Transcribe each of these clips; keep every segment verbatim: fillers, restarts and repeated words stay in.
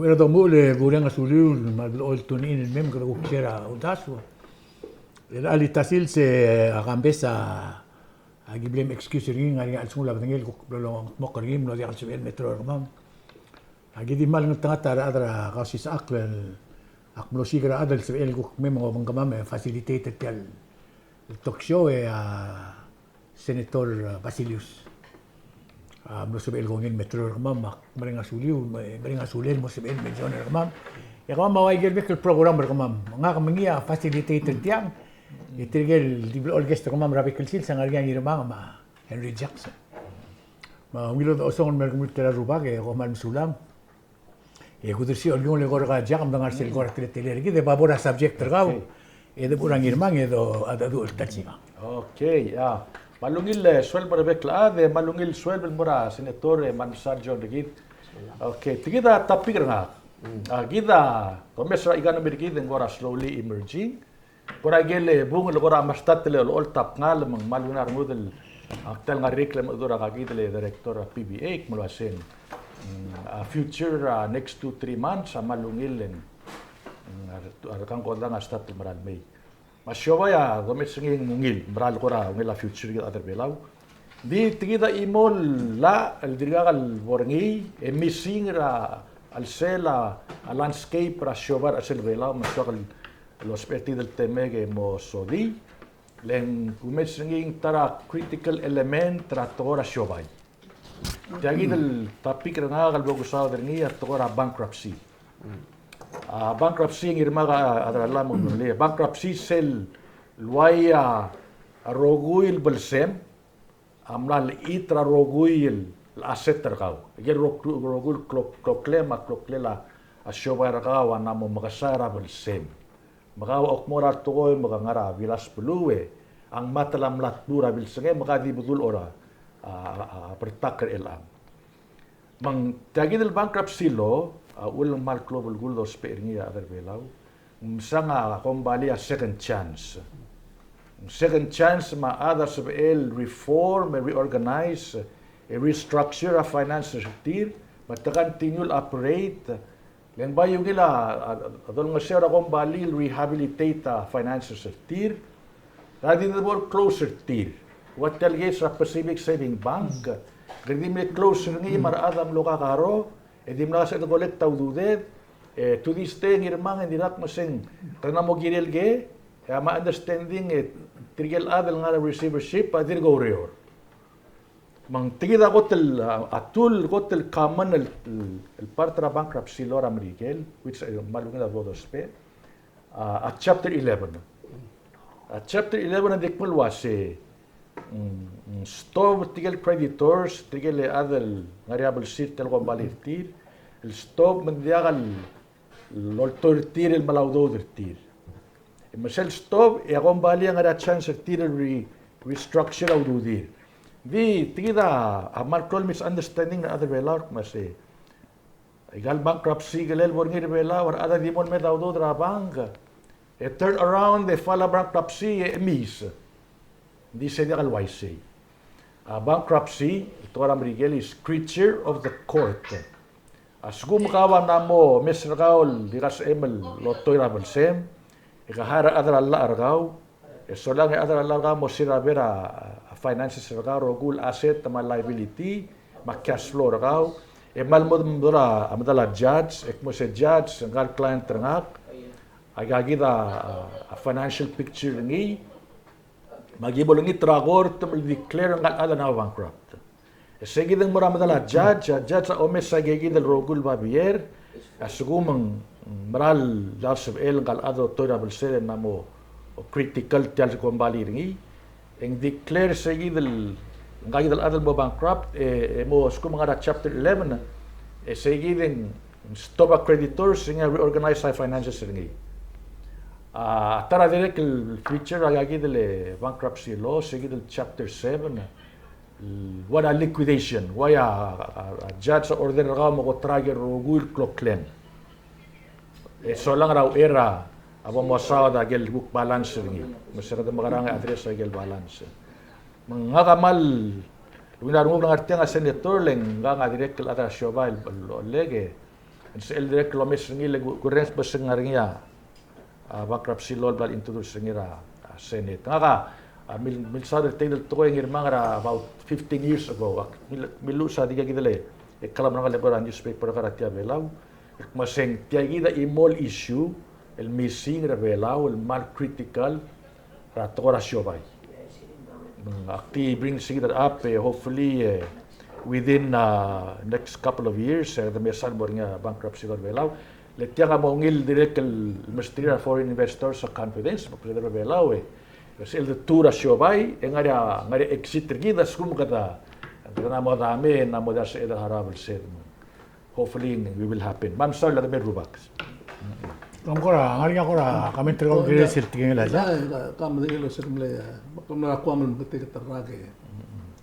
Kede domuchel e kureng a suliu el mla tune in el mei me kede kuk share a uldasu. E a chelecha el sils e a Kambes a, a ki mle excuse er ngii el ngar er ngii a chelsengul a bedengel el kuk mlo lomekmokl er ngii me ng diak el sebechel el me teru er kemam. A ki di kmal ngeltengat a rechad er a Kausisechakl el ak mlo siik er a chad el sebechel el kuk mei me ng obengkemam e facilitate er tia el talk show e a Senator, uh, Basilius a mlo sebechel el kongei el me teru er kemam, me ak mereng a suliu, me-, mereng a sulel el mo sebechel el me join er kemam. E kemam a ua ikel bek el program er kemam. Ngak me ngii a facilitator er tiang. E tirke el di blechoel guest er kemam er a bek el sils a ngar er ngii a Ngirmang me a Henry Jackson. Me a ungil chodechosong el me er kemiu el ta er a rubak e kom kmal mesulang. E kudersii a Olkiungel e kora Jack me de ngar sel kora teletelel er kid e babo er a subject er kau. Okay. E de bo er a Ngirmang e do, a, a, do el ta el singa. Okay, a. Kmal ungil, e, sueleb er a bek el chad, e kmal ungil sueleb el mo er a Senator, e, kmal mesaul el join er kid. Okay, tia kid a topic er ngak. Mm. A, kid a, domes er a economy er kid e ng kora slowly emerging. Kora ikel bung el kora mla start el olecholt a bngalek me ng kmal ungil a rengud el, a, ta el ngar er a ikrel me a dechor er a kakid el director er a P B A, me ng uasei, mm, a future, a, next two, three months, a kmal ungil e ng, mm, a re-, a rekangkodang a start el mera el mei. Me a siobai a domes er ngii e ng ungil, mera el kora ungil a future er kid el chad er a Belau. Di tia kid a chimo el llach el dirkak el bo er ngii, e missing er a chelsel a, a landscape er a siobai er a chelsel a Belau, me soak el lousbech er tia el temel e mo sodii, le ng kumes er ngii ng ta er a critical element er a tekoi er a siobai. Tia kid el topic er ngak el bo kusaod er ngii a tekoi er a bankruptcy. A bankruptcy, Ngirmang a, a, a, a, bankruptcy sel uai a, a rokui el belsem a mla lechit er a rokui el asset er kau. Ikel ro-, rokui el klo-, kloklem a kloklel a siobai er kau a mla mo mekesai er a belsem. Me kau a kmo er a tekoi me ke ngar er a bilas beluu e a ngmatel a mla tmuu er a bilsengem me ke di bedul er a, a, a, a bertak er chelechang. Me ng tia kid el bankruptcy law a uchul me ng kmal klou a belkul el dousbech er ngii a rechad er a Belau. Ng msang a kombalii a second chance. Second chance me a chad a sebechel el reform, e reorganize, e restructure a finances er tir, me te continue el operate. Le ng bai ungil a, a, a dolengeseu er a kombalii el rehabilitate a finances er tir. Ng di debo el close er tir. Ua tia el case er a Pacific Saving Bank. Ng di mle close er ngii me a rechad a mlo kakaro, e dimlak a sebeched el collect a ududed, e to this day, Ngirmang, e ng dirkak meseng, te mla mo kirel kei, e a my understanding, e tirke el chad el ngar er a receivership a dirk oureor. Me ng tia kid a kot el, a, a tool, kot el common el, el, el part er a bankruptcy law er a Merikel, which, e, kmal ungil a bo dousbech, a, a chapter eleven. A chapter eleven a di kmo el uase, mm, mm, stop tirke el creditors, tirke el chad el ngar er a belsir tia el kombalii er tir, el stop me ng diak el loltoi er tir el melai a udoud er tir. E me sel stop, e a kombalii a ngar er a chance er tir el re-, restructure a ududir. Di, tia kid a kmal klou el misunderstanding er a rechad er a Belau el kmo se, aika el bankruptcy a kirel bo er ngii er a Belau, a rechad a di mo lmei a udoud er a bank, e turn around, e file a bankruptcy, e chemiis. Ng di se diak el uaisei. A bankruptcy, el tekoi er a Merikel is creature of the court. A lsekum kau a mla mo omes er kau el di ka sebechem el lotoi er a belsem, e ke hire a rechad er a llach er kau, e solang e a rechad er a llach er kau a mo sirabel a, a finances er kau, rokui el asset me a liability, me a cash flow er kau, e kmal mo, mo er a, a medal a judge, e kmo se judge, ngka el client er ngak, aika kid a, a financial picture er ngii, me aki bo lengit er a court me le declare ngka el chad a mla bankrupt. E se kid e ng mo er a medal a judge, a judge a omes aika kid el rokui el babier, a lsekum ng mera el diak el sebechel ngka el chad el otoi er a belsel e ng mla mo critical tia el kombalii er ngii, e ng declare se kid el, ngka kid el chad el mo bankrupt, e, e mo lsekum ng ngar er a chapter eleven, e se kid e ng stop a creditors, e ng reorganize a finances er ngii. A, ta er a dirrek el feature er aika kid el bankruptcy law, se kid el chapter seven, el, ua a liquidation, ua a, a, a judge a order er kau me ko try er a rokui el kloklem. E solang er a uchei er a bo mosaod a ikel kuk balance er ngii. Me se kede mekerang e address a ikel balance. Me ngak a kmal ungil a renguk el ngar tiang a senator le ngak a dirrek el chad er a siobai el, el, el, Ng sebechel dirrek el omes er ngii le ku, kurrenges me se ng ngar er ngii a, a, bankruptcy law el bla le introduce er ngii er a, a, Senate. Ngak a, a, mil, milsaod er tia el tekoi, Ngirmang, er a about fifteen years ago. Ak, mil, miluches a dikea kid el, e, klemera el eko er a newspaper er a Tia Belau. Me se ng tia kid a chimo el issue el missing er a Belau el kmal critical er a tekoi er a siobai. Mm, ak di bring se kid er a, e, hopefully, e, within, a, next couple of years, e, de mesa el mo er ngii a bankruptcy er a Belau. Le tiang a mo ungil dirrek el mesterir a foreign investors a confidence, me preserve er a Belau, e. E sel de tuu er a siobai, e ngar er ngii a, ngar er ngii a exit er kid, a lsekum kede, kede mo dame, ng mo diak a sebeched el harau el sel. Hopefully, it will happen. Me a mesaul a de me rubak. Ng kora, ngar er ngii a kora comment er kau el kirel sel tekingel a, ia, ia, ka, ka medengei el sel mle, e, ka mle er a Guam el meketeket el rak e.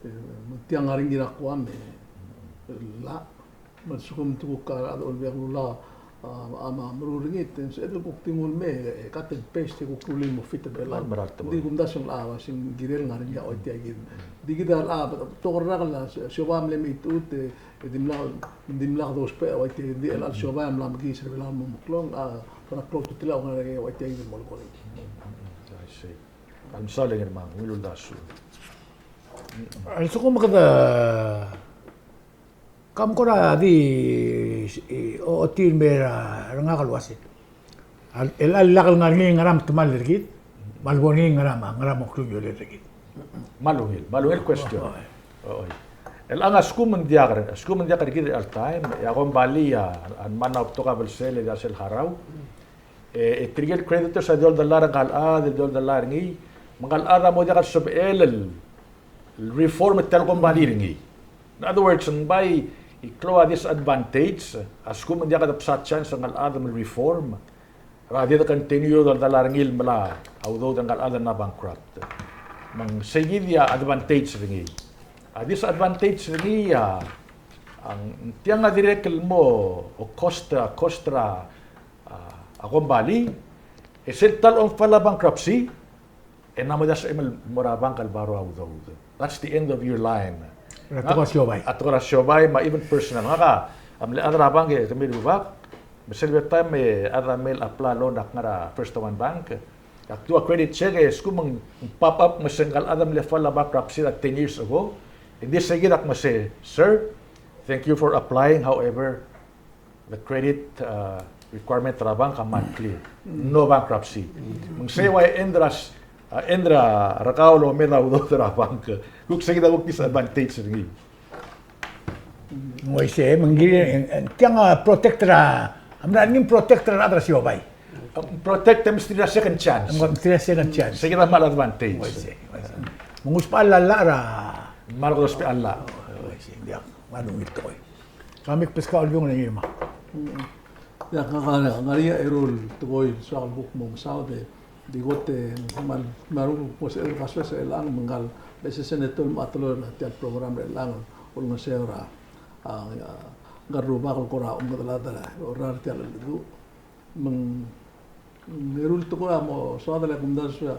E, me tiang ngar er ngii er a Guam e, llach, me a lsekum te kuk a rechad er a Olbiil er a Kelulau a, a, a meruul er ngii, e ng sebeched el kuk di nguu el mei, e, cut and paste e kuk rullii el mo fit er a Belau. Ng di kumdasu el, a, ua se ng kirel ngar er ngii a ua tia kid. Di kid a, a, betok el rak el, a, siobai a mle mei tia, e, E dimlak, dimlak dousbech a ua tia, di el chelecha el siobai a mla mekiis er a Belau el mo meklou, a, kora klou a ultutelel a ngar er ngii a ua tia el molekoi. I see. Kmal mesaul e Ngirmang, ungil uldasu. A lsekum kede, kam kora di, e, ochotii el mei er a, er ngak el uase. A, el, a lak el ngar er ngii ngera me te mle er kid, me a lebo er ngii ngera me, ngera me klungiolel er kid. Kmal ungil, kmal ungil question. Oi. Oi. El a lsekum ng diak er, lsekum ng diak er kid er chelecha el taem, e a kombalii a, a mla mo betok a belsel e diak sel harau. E, e tirke el creditors a di oldelai er ngka el chad, di oldelai er ngii, me ngka el chad a mo diak el sebechel el reform er tia el kombalii er ngii. In other words, ng bai klou a disadvantage, a lsekum ng diak de bsa chance er ngka el chad el reform, er a di de continue el doldelai er ngii el melai a udoud er ngka el chad el mla bankrupt. Me ng sei kid a advantage er ngii. A disadvantage er ngii a, ng tiang a dirrek el mo cost, cost er a, a, a kombalii, e sel ta el omfile a bankruptcy, e ng mo diak sebechem el mo er a bank el borrow a udoud. That's the end of your line. Er a tekoi er a siobai. A tekoi er a siobai, me a even personal. Ngak a mle chad er a bank e kemiu el rubak, me sel taem e a chad a mle apply a loan er ngak er a First Hawaiian Bank. Ak do a credit check e lsekum ng pop up me se ngka el chad a mle file a bankruptcy er a ten years ago. E ng di sei kid ak me se, "Sir, thank you for applying, however, the credit, uh, requirement er a bank a mle clear. No bankruptcy." Me ng sei a ua e end er a, uh, end er a, er kau el omed a udoud er a bank. Kuk sei kid a kuk disadvantage er ngii. Ng uaisei, me ng kirel, e, e, tiang a protect er a, a mla er ngii a protect er a rechad er a siobai. Protect e mesterir a second chance. Mesterir a second chance. Sei kid a kmal advantage. Uaisei, uaisei. Me ng usbechall a llach er a. Kmal usbechall a llach. Uaisei, diak, kmal ungil tekoi. Kemiu el beskau el Olbiil er a Kelulau. Mm. Ia, ngak a ngar er ngii a eru el tekoi el soak el kuk mo mesaod e, di kot e, me a, me a rokui el kmo sel kasoes er chelechang me ngka el, e, se senator el mla teloi er tia el program er chelechang, olengeseu er a, a, ngka el rubak el kora omkedechel a chad er a, orrar er tia el cheldecheduch. Me ng, mm, eru el tekoi a mo soad el kumdasu a,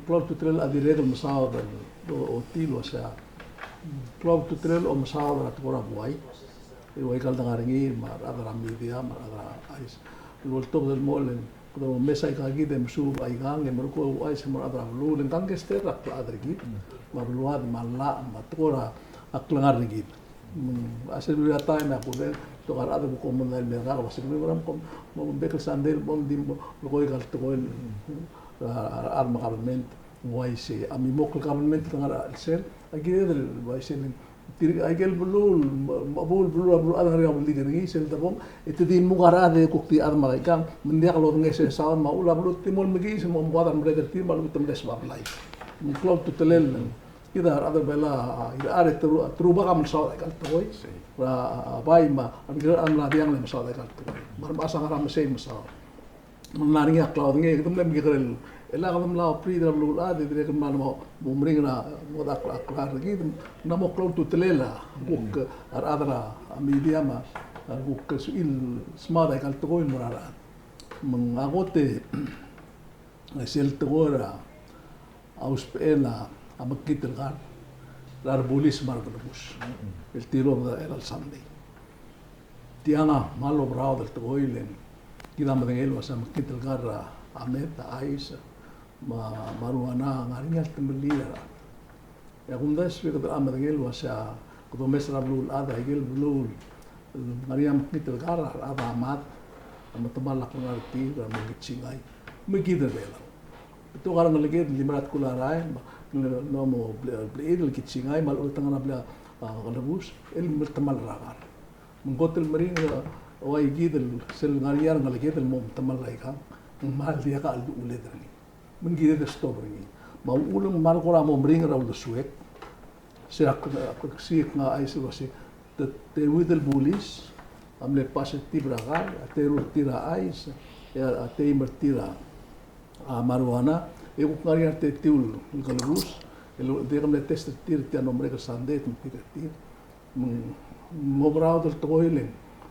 klou a ultutelel a dirrek el mesaod el, o, ochotii el uasei. Klou a ultutelel a omesaod er a tekoi er a buai. E ua ikal dengar er ngii, me a rechad er a media, me a rechad er a chais. El ultobed el mo, el, kede omes aika kid e mesuub aikang, e merekong e ouchais el mo er a rechad er a beluu, le ngkang ke state er a klechad er kid. Me a beluad, me a llach, me a tekoi er a klengar er kid. Mm, a sel bebil er a taem e a kudengei, betok a rechad el kuk mo medal el mei er ngak, el uasei kemiu me kom, mo bek el sandei el bo mdi mo melekoi aika el tekoi el, a, a, a rechad me a government, ng uaisei, a mimokl el government el ngar er a chelsel, a kired el uaisei el, tir, aike el beluu, me, me a beluu, beluu, a beluu, a rechad el ngar er ngii a beluu er ngii, sel debong, e te di mo ngar er a rechad e kuk di chad me aikang, me ng diak lodengei sel saod me a uchul a beluu, te di mo mekiis, mo, mo kuadar merreder er tir, me a lechub e te mles bablai. Me ng klou a ultutelel, Kid a rechad er a Belau a, a, a, a, te ru-, te rubak a mle mesaod aika el tekoi. Sei. Er a, a, a, bai me a, a, ngike el mla diang le mesaod aika el tekoi. Me a remechas a ngar er a mesei el mesaod. Me ng ngar er ngii a klaodengei, kede mle mekekerei el, e le kede mla obrir er a beluulechad, e dirrek el mla mo, mo meringel a, mo dmak a kla-, kla-, kid, ng mo klou a ultutelel a, kuk, a rechad er a, a, media me a, a, kuk, sebechir el smaod aika el tekoi el mo er a rechad. Me ng a kot e, e sel tekoi er a, a usbechel a, a mekngit el kar er a rebulis me a rebelebus. Mm-mm. El tilobed er a chelecha el sandei. Tiang a kmal oberaod el tekoi el kid a medengei el uasei a mekngit el kar er a med, a chais, me a, me a marijuana a ngar er ngii a temellii er a rechad. E a kumdasu e kede medengei el uasei a kede omes er a beluulechad, a ikel beluu el ngar er ngii a mekngit el kar er a rechad a mad, a metemall a klengar er tir, a mekngit singai. Me kid er a Belau. Betok a rengeleked el di mera el tkul a rael, me a, no mo ble-, blechir el kid singai, me a lechub e te ngar er a blil a, a, kelebus, el metemall er a kar. Me ng kot el meringel, ua kid el sel ngar er ngii a rengeleked el mo metemall er aikang, ng kmal diak a chelduchuled er ngii. Me ng kired el stop er ngii. Me a uchul me ng kmal kora mo meringel er a uldesuek. Se er a k-, a k-, siik a chais el uasei, te, te euid el bulis a mle pass er tir a kar, a teru er tir a chais, e a, a teim er tir a, a marijuana, e kuk ngar er ngii a retetiu el kelebus, el dirrek el mle test er tir, tia el mlo merek el sandei, e te metik er tir. Me ng, me ng oberaod el tekoi el,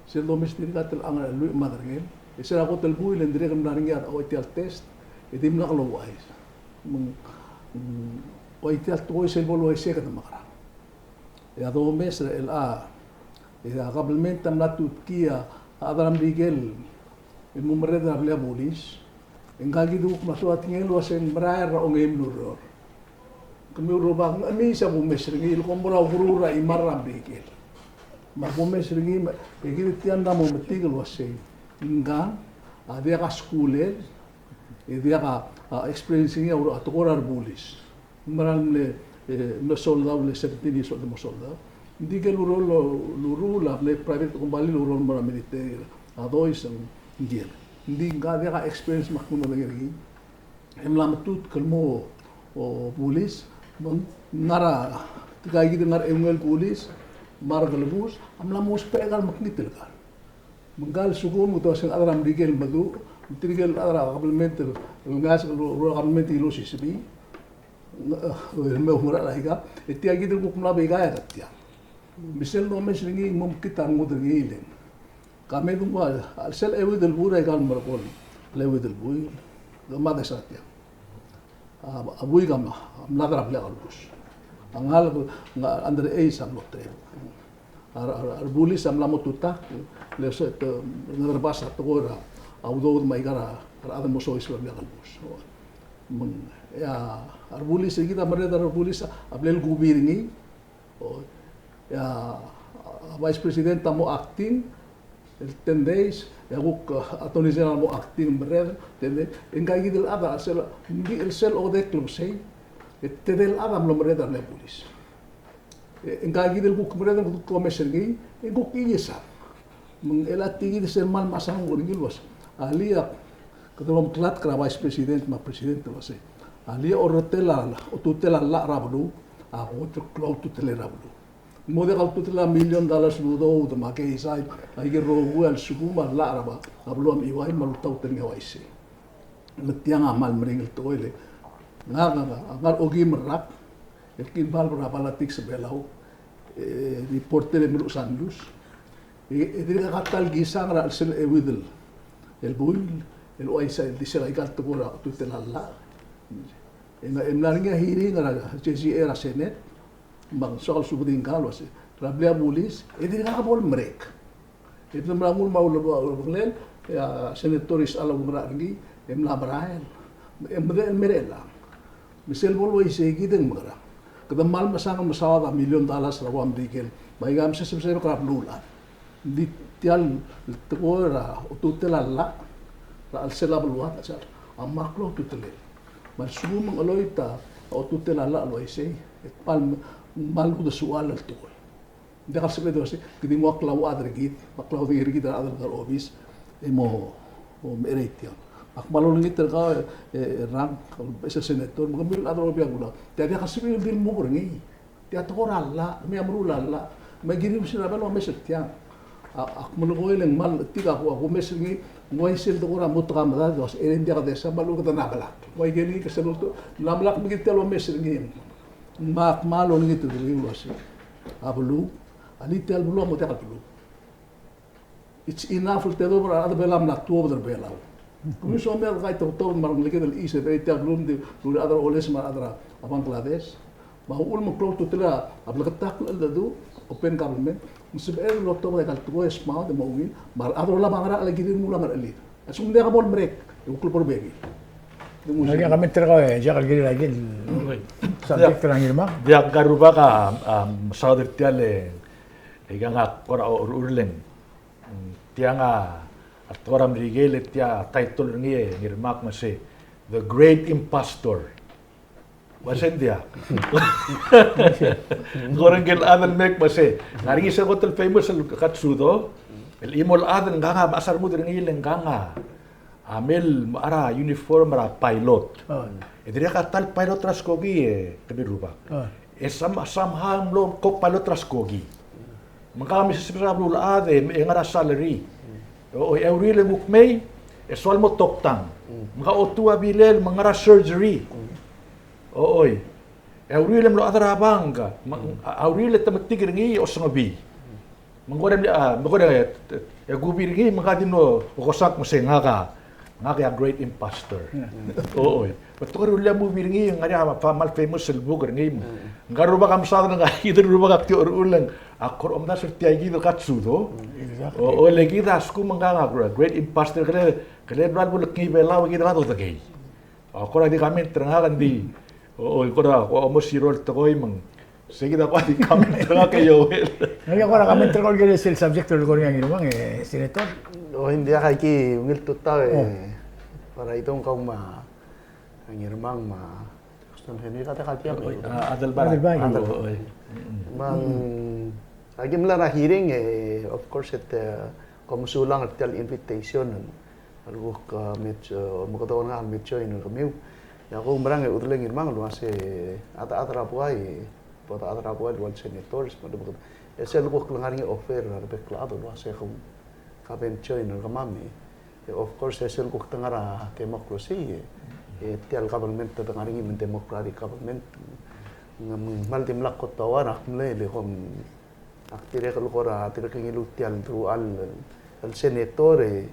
sel domes er tirka a telechang er a lluich me a derengel, e se er a kot el buil e ng dirrek el mla er ngii a ua tia el test, e dimlak louchais. Me ng, mm, ua tia el tekoi sel bo el uaisei e kede mekerang. E a domes er a chelecha, e a kabelment a mla tutkii a chad er a Merikel el mo merreder er a blil a bulis, e ngka kid a kuk mla soad er ngii el uasei ng merael er a ongeim el ureor. Kemiu el rubak, ng chemiis a kumes er ngii el kom bo er a ukeruul er a chimar er a Merikel. Me a kumes er ngii, me, e kid tia a mo metik el uasei ngkang a diak a skulel, e diak a, a experience er ngii a ur-, a tekoi er a rebulis. Ng mera el mle, e, mle soldau, mle seventeen years old el mo soldau. Ng di ikel ureor el, el ureor a mle private company el ureor el mo er a military, a dois, ng di el. Ng di ngka a diak a experience me ak kmo ng ngar er ngii. E mla metutk el mo, o, bulis, me ng ngar er a, tirka kid el ngar er a eungel bulis, me a rekelebus, a mla mo ousbech aika el mekngit el kar. Me ngka a lsekum e te uasei ng chad er a Merikel el meduch, me tirke el chad er a kabelment el, el ngasech el ru-, ruul a kabelment el osisibii, e, me oungerachel aika, e tia kid el kuk mla beikaik a tia. Me sel domes er ngii, ng mo mekngit a rengud er ngii el. Ka me dungua, a sel euid el buil er aika el merekong, el euid el buil, e mades er tiang. A, a buik a mla, a mla er a blil a kelebus. A ngalek, ng under age a mlo tebek. A, a, a rebulis a mla mo tutak, le se te, ngederbas a tekoi er a, a udoud me aika er a, a rechad el mo soiseb er a blil a kelebus. Me ng, e a, a rebulis er kid a merreder er a rebulis a, a blal kubi er ngii, O, e a, a Vice President a mo acting el ten days, e a kuk, a, Attorney General a mo acting el merreder, ten days, e ngka kid el chad a sel, ng di el sel odek el msei, e tedei el chad a mlo merreder er a bulis. E ngka kid el kuk merreder, kuk omes er ngii, e kuk iesang. Me ng chelecha tia kid sel kmal mechas a renguk er ngii el uasei, alii, a kede omeklatk er a Vice President me a President el uasei, alii a orretel a, otutel a llach er a beluu a kot el klou a ultutelel er a beluu. Mo diak a ultutelel a million dollars el udoud me a keizai, aike el rokui a lsekum a llach er a beluu a mechiuaiu me a lultaut er ngii a uaisei. Me tiang a kmal meringel el tekoi el, ngak a, a ngar er a okeim el rak el ki involve er a politics er a Belau, e, reporter er a Meluchesang News. E, e dirrek a ta el kisang er a chelsel euid el buil el uaisei el di sel aika el tekoi er a otutel a llach. E ng, e ng mla er ngii a hearing er a J C A er a Senate, me ng soak el subedii ngka el uasei, er a blil a bulis, e dirkak bo lemerek. E te mla nguu me a ulebengel, e a Senator Isechal a oungerachel er ngii, e mla merael. E medechel el mer chelechang. Me sel bo el uaisei kid e ng mekerang. Kede kmal mechesang el mesaod a million dollars er a ua Merikel. Me aika a mesesebek er a beluulechad. Ng di tia el tekoi er a otutel a llach er a chelsel a beluad, a chelsel a mle klou a ultutelel. Me a lsekum ng cheloit a otutel a llach el uaisei, e kmal, kmal uldesuel el tekoi. Ng diak el sebeched el uasei, kede nguu a klauchad er kid, me a klaudengei er kid a rechad el ngar er a obis, e mo, mo merek tiang. Me ak kmal olengit er kau, e, e Rang, el beches el senator, me kemiu el chad er a Olbiil er a Kelulau. Tia diak el sebechir el di lmuk er ngii. Tia tekoi er a llach, me a meruul a llach, me a kiriu sel a Belau a omes er tiang. A, ak melekoi el ng kmal, tirka a ku, a kumes er ngii, ng uaisei el tekoi er a mo tekamedad, e ng diak a desa, me a lechub e kede mla melak. Ng uaisei el ngii ke sel ultutelel, mla melak me kid tia el omes er ngii. Me ak kmal olengit er kemiu el uasei, a beluu, alii tia el beluu a mo diak el beluu. It's enough el tedobech er a rechad er a Belau, a mla tuobed er a Belau. Kemiu soam el kai tebetobed me a rengeleked el chisel, e tia el beluu me ng di, beluu er a rechad er a Oles me a rechad er a Bangladesh. Me a uchul me ng klou a ultutelel a bleketakl el cheldecheduch, open government, ng sebechel el otobed aika el tekoi e smart e mo ungil, me a rechad el olab a ngerachel e kid el nguu a ngerachel. A lsekum ng diak a bo lemerek, e kuk lebo er a bek. Ng diak a comment er kau e Jack el kirel aike el subject er a Ngirmang. Diak, ngka el rubak a, a, mesaod er tia el, e, aika ngak a kora ocheruleng. Tiang a, a tekoi er a Merikel e tia title er ngii e Ngirmang me se The Great Impostor. Uase ng diak. Ng kora ngike el chad el mei me se, ng ngar er ngii sel kot el famous el katsudo, el chimo el chad el ngkang a mechas a rengud er ngii el ngkang a, a mle mo er a uniform er a pilot. E dirrek a ta el pilot er a skoki e, kemiu el rubak. E some-, somehow mlo co-pilot er a skoki. Me ngkang a mesesebes er a beluulechad e, e ngar er a salary. O, e a uriul e ng kuk mei, e soal mo toktang. Me ngkang a otuu a bilel, me ng ngar er a surgery. Ochoi. E a uriul e mlo chad er a bank, me a, a uriul e te metik er ngii e osengebii. Me ng kora mle, a, me ng kora, e, e kubi er ngii, me ngka a di mlo okosang me se ngak a, ngak a great imposter. Ochoi. Betok el rullii a movie er ngii, ng ngar er ngii a fa-, kmal famous el book er ngii. Ngka el rubak a mesaod el ngka kid el rubak a kti ocheruleng, a kora omdasu er tia kid el katsudo. Ochoi, le kid a lsekum ngkang a great imposter, kele, kele bla bo lekngii Belau, kid a dodengei. A kora di comment er ngak, ng di, o, o, kora, ko, mo siro el tekoi me ng. Sei kid a kora di comment er ngak e Joel. Ng kora comment er kau el kirel sel subject el kora ngii a Ngirmang, e, Senator. O, ng diak, aki ungil tutau e. Para itong kau me a Ngirmang me a Jackson Henry, kata katiang. A, Adelbai. Adelbai. Adelbai. O, o, e. Me ng, aki mla er a hearing e, of course, e te, kom mesulang er tia el invitation el kuk, a, mei, a, omekedong er ngak el mei join er kemiu. E ak oumerang e chudeleng er a Ngirmang el uase a chad er a buai, bo a chad er a buai el ua el senators, me a lebo-, e sel kuk ngar er ngii a offer er a rebek el chad el uase kom, ka mei join er kemam e. E of course, e sel kuk te ngar er a democracy e, e tia el government te ngar er ngii me ng democratic government. Ng, ng kmal dimlak kot a uar, ak mle, le kom Ak dirrek el kora, dirrek el ngiluu tia el deruchall el, el senator e,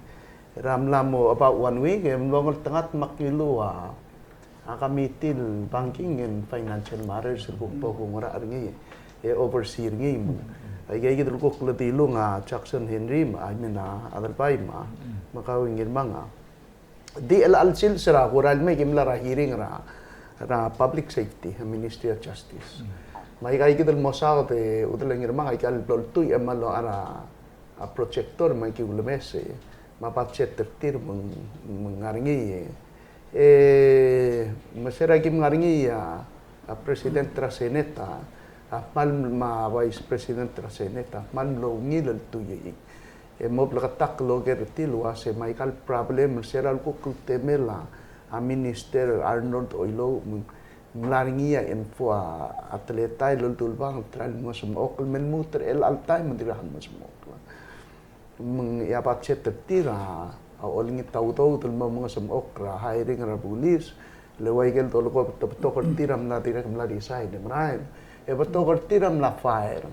er a mla mo about one week e mlo ngeltengat me ak ngiluu a, a committee el banking and financial matters el kuk bo kungerachel er ngii e oversee er ngii. Me aika kid el kuk le dilung a Jackson Henry, me, I mean, a Adelbai me a, me kau Ngirmang a Di chelecha el sils er a kurael mei e ki mla er a hearing er a, er a Public Safety, Ministry of Justice. Mm. Me aika kid el mo saod e chudeleng er a Ngirmang, aika el blo ltuich e mlo er a, a projector me aki ulemes e, me a budget er tir me ng, me ng ngar er ngii e. E, me se er a ki mla er ngii a, a President er a Senate a, a kmal me a Vice President er a Senate a kmal mlo ungil el tuiei. E mo bleketakl el oker er tir el uase me aika el problem er se er a lekuk el temel a, a Minister Arnold Oilouch, me ng mla er ngii a info a, a teletael el ultebang el trael el mengesemechokl, me lmuut er chelecha el taem me ng dirkak el mengesemechokl. Me ng, e a budget er tir a, a olengit a udoud el mo mengesemechokl er a hiring er a bulis, Le ua ikel dolekoi, betok er tir a mla dirrek mla resign, e merael. E betok er tir a mla fire.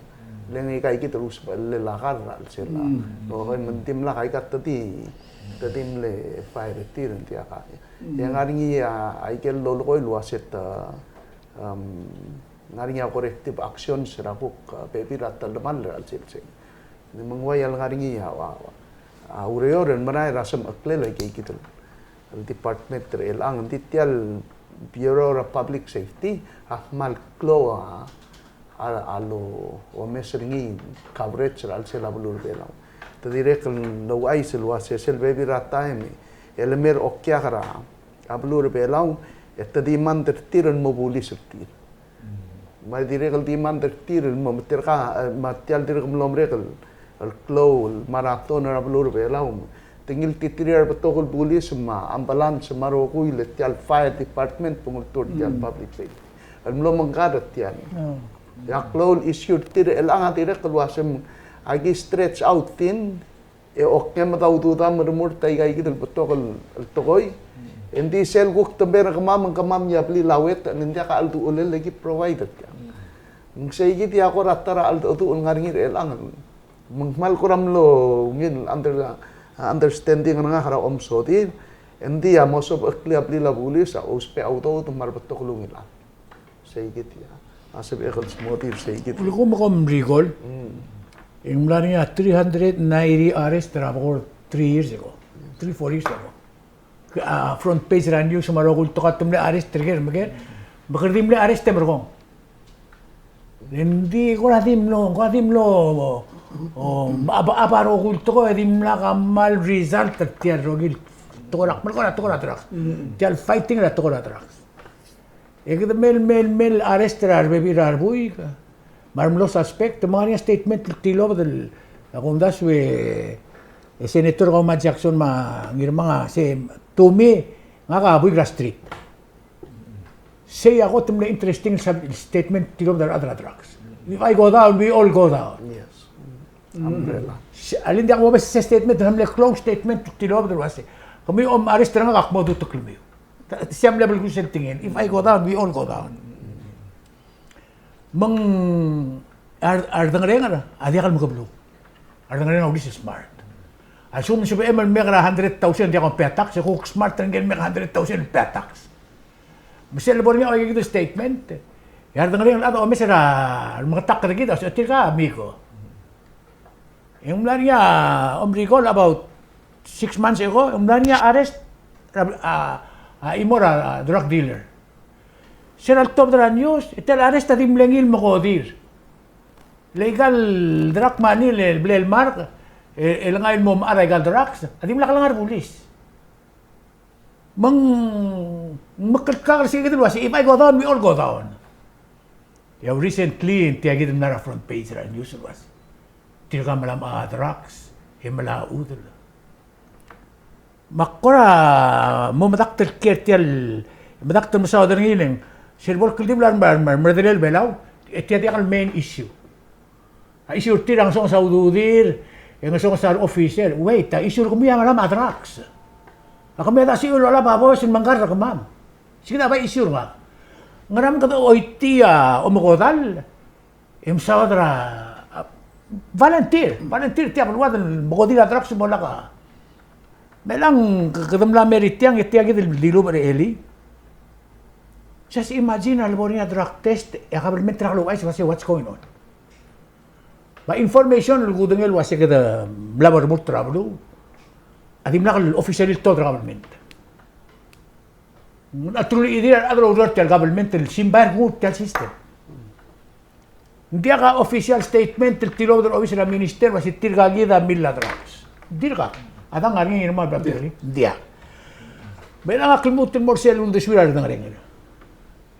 Le ng aika kid el usbechel el lak er a chelsel a. Mm. O, e me ng dimlak aika te di, te di mle fire er tir, ng diak a. Mm. E ngar er ngii a, aikel lolekoi el uase te, um, ngar er ngii a corrective actions er a kuk, uh, bebil er a telemall er a chelsel. Me ng uaia le ngar er ngii a, a, a ureor el merael er a semecheklel aika kid el el department er chelechang, ng di tia el Bureau of Public Safety a kmal klou a, a, a lomes er ngii coverage er a chelsel a beluu er a Belau. Te dirrek el ouchais el uase sel bebil er a taem e le mer okiak er a beluu er a Belau, e te demand er tir el mo bulis er tir. Me a dirrek el demand er tir el mo, me tirka, e, me tia el dirrek el mlo merek el, el klou el marathon er a beluu er a Belau. Te ngiltiterir a rebetok el bulis me a ambulance me a rokui, le tia el fire department, bo ngiltuu er tia el public safety. El mlo mengkar er tia el. E a klou el issue er tir er chelechang a dirrek el uase me aki stretch out thin, e okngem a udoud a melemolem er aika kid el betok el, el tekoi. E ng di sel kuk te mer kemam, me ng kemam a blil a uetech, e ng diak a cheldechulel el ki provide er tiang. Me ng sei kid a kora ta er a cheldecheduch el ngar er ngii er chelechang. Me ng kmal kora mlo ungil under, understanding er ngak er a omesodii. E ng di a mo sobecheklii a blil a bulis a ousbech a udoud me a rebetok el ungil a Sei kid a. A sebechek el smodii er sei kid. Ulekum kom recall. Mm. Ng mla er ngii a three hundred ninety arrest er a bekord three years ago. Three, four years ago. A front page er a news me a rokui el tekoi a te mle arrest er ker me ker. Me kede di mle arrest e merekong. Ng di kora di mlo, kora di mlo, o, a, a, a rokui el tekoi e dimlak a kmal result er tia el rokui el tekoi er a, kmal kora tekoi er a drugs. Mm. Tia el fighting er a tekoi er a drugs. E kede mle, mle, mle arrest er a rebebil er a rebuik me a remlo suspect, me ng ngar er ngii a statement el tilobed el, a kumdasu e, e Senator Kauma Jackson me a Ngirmang a se, to me, ngak a buik er a street. Sei a kot el mle interesting sub-, statement el tilobed er a rechad er a drugs. If I go down, we all go down. Yes. Umbrella. Se, alii, ng diak mo omes se statement, ng mle klou el statement el tilobed el uase, kemiu a mo arrest er ngak, ak mo dutekl er kemiu. Tia mle belkul sel tekingel. If I go down, we all go down. Me ng a re-, a redengerenger a diak el mekebeluu. A redengerenger a ulis el smart. A lsekum ng sebechem el make er a hundred thousand e diak kom pay a tax, e kuk smart er ngii el make er a hundred thousand el pay a tax. Me sel bo er ngii a ua ikakid el statement, e a redengerenger a chad a omes er a remengetakl er kid a uase, tirka a Miko. E ng mla er ngii a, om recall, about six months ago, e ng mla er ngii a arrest er a, a, a chimo er a, a, drug dealer. Se er a letobed er a news, e tia el arrest a di mle ngii el mekodir. Le aika el drug money el, el bla el mark, e, el ngai el mo mechar aika el drugs, a dimlak lengai er a bulis. Me ng, mekelkak er se kid el uase, if I go down, we all go down. E a recently, e ng tia kid el mla er a front page er a news el uase, tirka a mla mechar a drugs, e mla chudel. Me ak kora mo medakt el kiei er tia el, medakt el mesaod er ngii el ng, sel bo el kldibel a re, re, remeredelel Belau, e tia diak el main issue. A issue er tir a ngesonges a ududir, e ngesonges a re officer. Wait, a issue er kemiu a mla mechar a drugs. A kemiu a di sebechir el olab a boes el mengkar er kemam. Sei kid a bai issue er ngak. Ngera me kede choitii a omekodall e mesaod er a, a, volunteer, volunteer tia beluad el mekodir a drugs me lak a. Me chelechang kede mla mer tiang, e tia kid el dilubech er a elii. Just imagine a lebo er ngii a drug test, e a government a diak louchais el uase what's going on. Me a information el kudengei el uase kede mla mo remurt er a beluu a dimlak el officially el tobed er a government. Ng truly, e dirrek a rechad el oureor er tia el government el simbai er kuk tia el system. Ng diak a official statement el tilobed er a obis er a minister el uase tirka kid a millil a drugs. Dirkak. A dang ngar er ngii, ng mla er a public. Diak. Me chelechang ak lmuut el mo er sel uldesuir a redengerenger.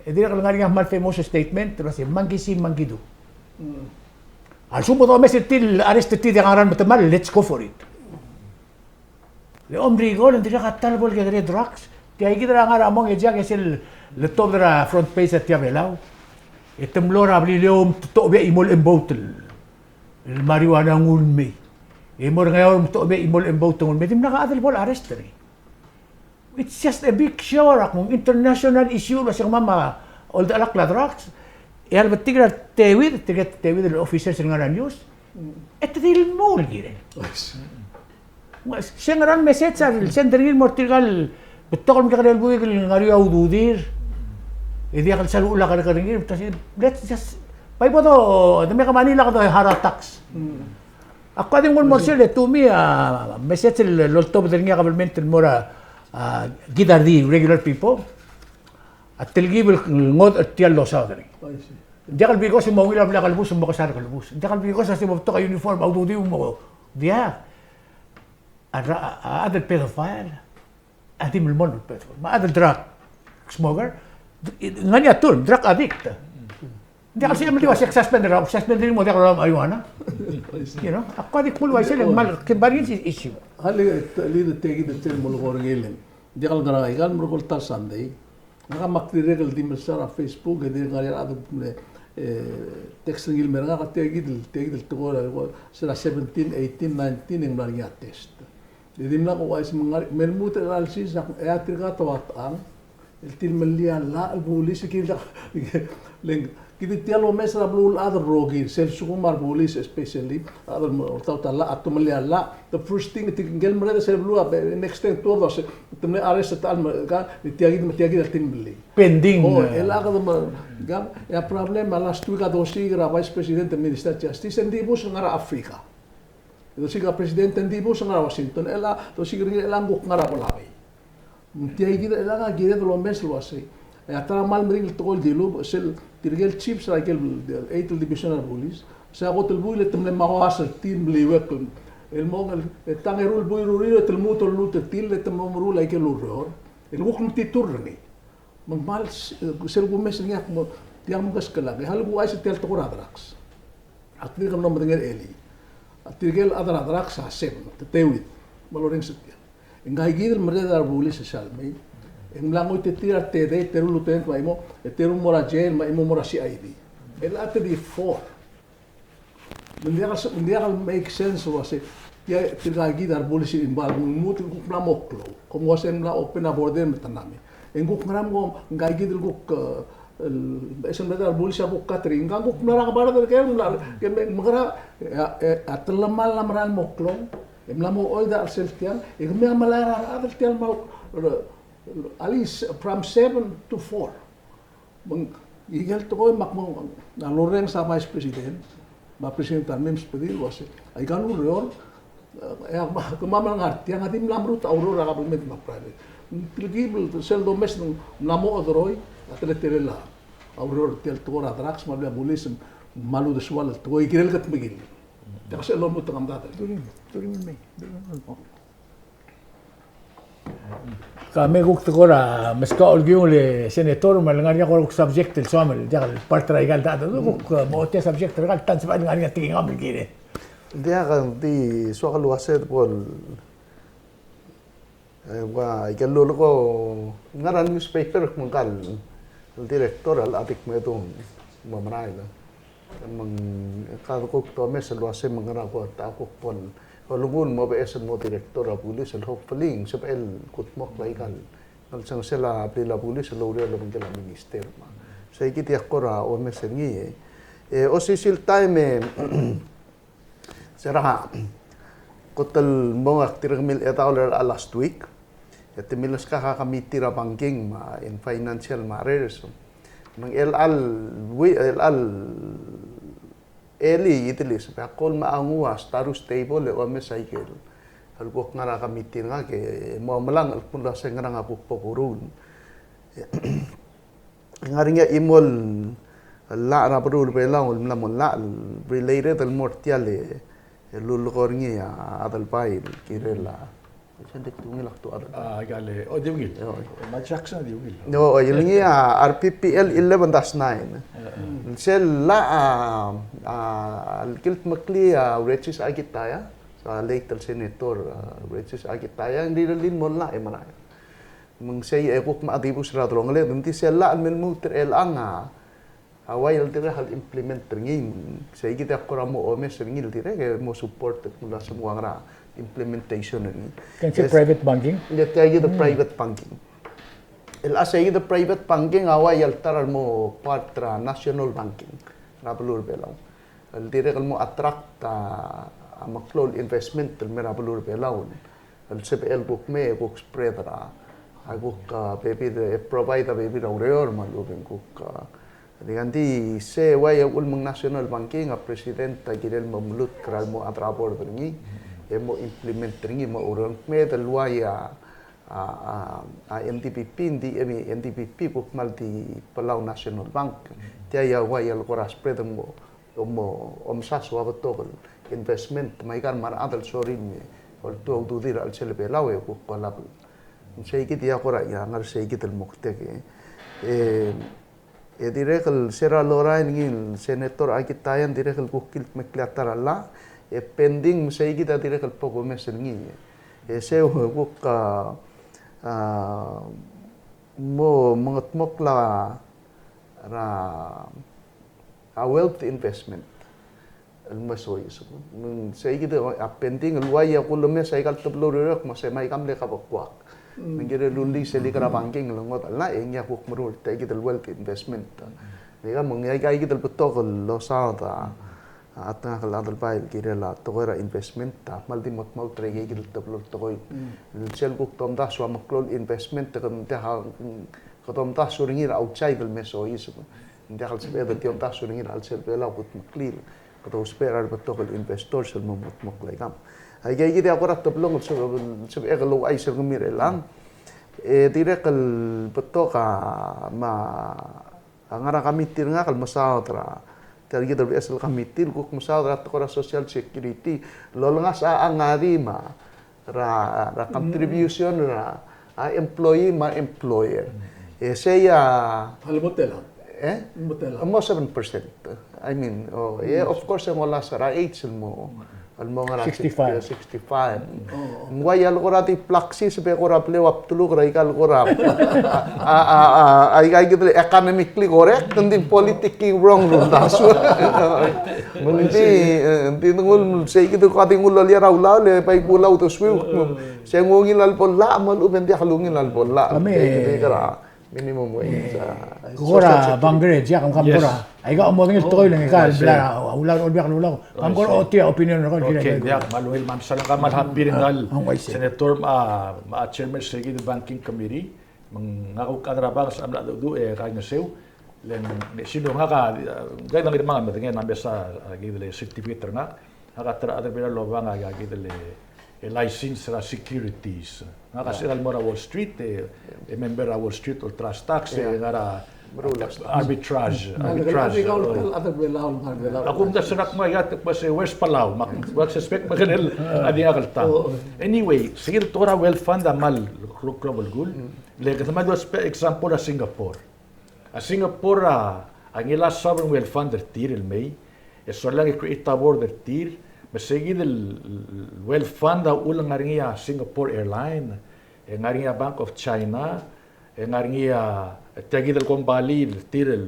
E dirrek el ngar er ngii a kmal famous statement el uase, monkey see, monkey do. Mm. A lsekum e domes er tir el arrest er tir e diak a ngera el metemall, let's go for it. Le omriik el, ng dirrek a ta el bo el kekerei el drugs. Tia kid er a ngar er a mong e Jack, e sel letobed er a front page er tia Belau, e te mlo er a Beliliou me te tobed a chimo el chembout el, el marijuana nguu el mei. E mo er a Ngeaur me te tobed a chimo el chembout nguu el mei. Dimlak a chad el bo el arrest er ngii. It's just a big show, a kmo ng international issue el uase kemam a oldechelakl a drugs. E a lebetik er a reteuid, tirke el reteuid el officers el ngar er a news, e te di lmuut el kirel. Yes. Se ngera el message a send er ngii el mo er tirka el betok el mekekerei el buik el ngar er eou a ududir, e diak el sal uchul a kerrekerengir, let's just, bai bo do, de make money, lak de heart attacks. Mm. Ak kuk di nguu el mo er sel, e to me a message el loltobed er ngii a government el mo er a, a, kid a di regular people a telkib el ngodech er tia el losaod er ngii. I see. Diak el because mo ungil a blil a kelebus me mo kesai er a kelebus. Diak el because a se mo betok a uniform a ududiu me mo, diak. A, a, a chad el pedophile a di melemolem el pedophile. Me a chad el drug smoker, ngar er ngii a term, drug addict. Ng diak el sebechem el di ua se ak suspend er a, suspend er ngii el mo diak lolab a marijuana. You know, ak kuk di kmo el uaisei el kmal, kembar ngii el issue. Alii, alii, tia kid el sel mo lekor er ngii el, ng diak el ngar er a, aika el merekong el ta el Sunday, ngak a mak dirrek el di mesa er a Facebook, e dirrek el ngar er ngii a rechad el mle, e, text er ngii el mer ngak, tia kid el, tia kid el tekoi er a, se er a seventeen, eighteen, nineteen, e ng mla er ngii a test. E dimlak a uaisei me ng ngar, me lmuut er a analysis, e a tirka a ua techang el tilmelii a llach el bulis el kirel, le ng, Kid tia el omes er a beluulechad el rokir, sel lsekum a rebulis especially, a rechad el mo-, oltaut a llach, a tomellii a llach, the first thing, tirke el merreder er sel beluu a, e, next thing tuobed a se, te mle arrest er a chad el me, ka, me tia kid, me tia kid a tilmellii. Pending, oh, e, el chad me, ka, e a problem a last week a dosiik er a Vice President el Minister of Justice, e ng dibus el ngar er a Africa. Dosiik a President e ng dibus el ngar er a Washington, el a, dosiik er ngii el a ng kuk ngar er a Palau. Me tia kid el a kired el omes el uasei, e a ta er a kmal meringel el tekoi el dilubech, sel tirke el chiefs er a ikel eighth Division er a bulis, se a kot el buil e te mle mauas er tir el mliuekl el mo, e tang eru el buil er a ureor e te lmuut el lmuut er tir e te mo meruul a ikel ureor el kuk mtitur er ngii. Me ng kmal s-, sel kumes er ngii a kmo, tia kmo keskelak, e a lekuchais er tia el tekoi er a drugs. A tirke el mlo medengei er a elii. A tirke el chad er a drugs a seven, te teuid. Me a lorrenges er tia. E ngka kid el merreder er a rebulis er sel mei, e ng mla ngoititerir a re tedei, teru el lieutenant me a chimo, e teru el mo er a jail, me a chimo el mo er a C I D. El a te di four. Me ng diak el, me ng diak el make sense el uasei, tia, tirka kid a rebulis el involve, me ng lmuut e ng kuk mla mo klou. Kom uasei ng mla open a border me te mla mei. E ng kuk ngera me kom, ngka kid el kuk, e, el, e sel merreder er a rebulis a kuk cut er ngii. Ngka ng kuk mla er a kebarred er ker, mla, ke me, me ngera, e, e, a telemall a mera el mo klou. E mla mo oid er sel tiang, e kemiu a melai er a rechad el tia el mo, e, e, at least from seven to four. Me ng, ikel tekoi me ak mo, a lorrenges a Vice President, me a President a mei me sbedir el uasei, aika el ureor, e, e, me, kemam el ngar tiang a di mla merutech a ureor er a government me a private. Ng telkib el sel domes ng mla mo oderoi a teletelel a ureor er tia el tekoi er a drugs me a blil a bulis me a uldesuel el tekoi, kirel kutmeklii. Tia sel lomut a kemdader. During, during May, during May. Ka me kuk tekoi er a meskau el kiung el senator me a lengar er ngii a kora kuk subject el soam el diak el part er aika el data, kuk, e, mo tia subject er aika el ta el sebechel el ngar er ngii a tekingam el kirel. Diak, di soak el uasei bo el, e, ua ikel lulekoi, ngar er a newspaper me ngka el director a locha di kmedu el mo merael. Me ng, ka kuk domes el uasei me ngera ko ta kuk bo el, olenguu el mo beches el mo director er a bulis el hopefully ng sebechel el kudmokl aika el ngelsengesel a blil a bulis el oureor el obengkel a minister. Me sei kid a kora omes er ngii, e. E, osisiu el taem e, se er a kot el mong, ak dirrek el mle chedaol er a last week. E te mileskak a committee er a banking me a in financial matters. Me ng chelecha el, wi-, chelecha el elii, Idilis, me ak kol me a nguu a status table e omes a ikel, el kuk ngar er a committee er ngak e mo omelang el kmo el uasei ngerang a kuk bo kuruul. Ngar er ngii a chimo el llach er a beluu er a Belau el mla mo llach el related el mo er tia el, el lulekoi er ngii a Adelbai el kirel a, se ng di ungil a kdu a Adelbai. A, ikal, o, di ungil. O, me a Jackson a di ungil. O, el ngii a R P P L eleven dash nine. E, e. Sel llach a, a, el kildmeklii a Regis Akitaya, a late el senator, a, Regis Akitaya, ng di rirellii el mo llach e merael. Me ng sei e kuk me a dibus er a delongeled, ng di sel llach el me lmuut er chelechang a, a uai el dirrek el implement er ngii, sei kid a kora mo omes er ngii el dirrek e mo support el kmo el uasei ng ua ngera implementation er ngii. Ng sei private banking? Ng tia kid a private banking. El a sei kid a private banking a uai el ta er a mo part er a national banking er a beluu er a Belau. El dirrek el mo attract a, a meklou el investment el mei er a beluu er a Belau. El sebechel kuk mei e kuk spread er a, a kuk, a, bebil, e provide a bebil er a ureor me a lechub e ng kuk, a, di, ng di sei uai a uchul me ng national banking a president a kirel mo mluut er a mo chad er a board er ngii, e mo implement er ngii me a ureor. Ng kmeed el uai a, a, a, a N D B P, ng di, e, N D B P kuk kmal di Palau National Bank. Tia a uai el kora spread el mo mo, omsasu a betok el investment, me aika el mei a rechad el sorir me oltuu a ududir er a chelsel a Belau e kuk olab. Ng sei kid a kora, ia, ngar sei kid el moktek, e. E, e dirrek el se er a lorael ngii el Senator Akitaya, ng dirrek el kuk kildmeklii a ta er a llach, e pending me sei kid a dirrek el bo kumes er ngii. E sei kuk, a, a, mo, mo mengetmokl a er a, a wealth investment. El mo soiseb. Me ng sei kid a pending el uai a kulemes aika el teblo el ureor me se me aika mle kabekwak. Mm. Me ng kirel rullii sel ikal banking el ngodech el llach e ngii a kuk meruul er tia kid el wealth investment. Ika me ng aika kid el betok el losaod a, a, a, ngak el chad el bai el kirel a tekoi er a investment, a kmal di mo dmaut er aika kid el teblo el tekoi. Mm. Sel kuk tomdasu a meklou el investment, e ke ng diak a, ke tomdasu er ngii er a outside el me soiseb. Ng diak el sebeched el di omdasu er ngii er a chelsel Belau, kudmeklii el kede ousbech er a rebetok el investors el mo, mo, mo kldmokl aikang. Aika kid a kora teblong el se-, el sebechek el ouchais er kemiu er chelechang. E dirrek el betok a, me a ngar er a committee er ngak el mesaod er a, tia kid el beches el committee el kuk mesaod er a tekoi er a social security. Lolengasech a ngar er a, er a, er a contribution er a, a employee me a employer. E sei a, a le mo tela? Eh? Mo tela? Mo seven percent. I mean, oh, yeah, of course, e ng olasech er a age el mo, el mo ngar er a sixty-five. Sixty-five. Oh, okay. Ng ua ia el kora di plaxis, be kora bleu a bdeluk er aika el kora, a, a, a, a, aika kid el economically correct, ng di politically wrong el uldasu. Me ng di, eh, ng di ngul, sei kid el kora di ngul lolia er a ulaol, e bai kulau dosuiu. Se ng ungil a lebo llach, me a lechub e ng diak lungil a lebo llach. Kemiu, e, kid er a minimum wage, a, kora social security. Bang Gre, diak, kam kora. Yes. Aika a modengei el tekoi el ngika el bla, a, ulaol, Olbiil er a Kelulau. Kam kora ochotii a opinion er kau el kirel. Okay, diak, me a ungil, me a mesaul, kmal happy er ngak el, a, Senator, a, me a chairman er se kid el banking committee, me ngak a kuk chad er a bank, se a mla dedu, e, kaingeseu, le ng, ng, sino ngak a, a, ngak a ngii me a medengei, ng mesa, a, kid el certificate er ngak, ngak a ta er a chad er a Belau el obang a, a kid el, e, license er a securities. Ngak a sebechel el mo er a Wall Street, e, e member er a Wall Street Ultra Stocks, e ngar er a arbitrage, arbitrage. Ak omdasu er a kmo, ia, te kmo se West Palau, me ak suspect me ng kirel a di ngak el tang. Anyway, se kid el tekoi er a wealth fund a kmal klou el belkul, le kede mla ousbech example er a Singapore. A Singapore a, a ngilai a sovereign wealth fund er tir el mei, e solang e create a board er tir, me se kid el, el wealth fund a uchul e ng ngar er ngii a Singapore Airline, e ng ngar er ngii a Bank of China, e ng ngar er ngii a, tia kid el kombalii er tir el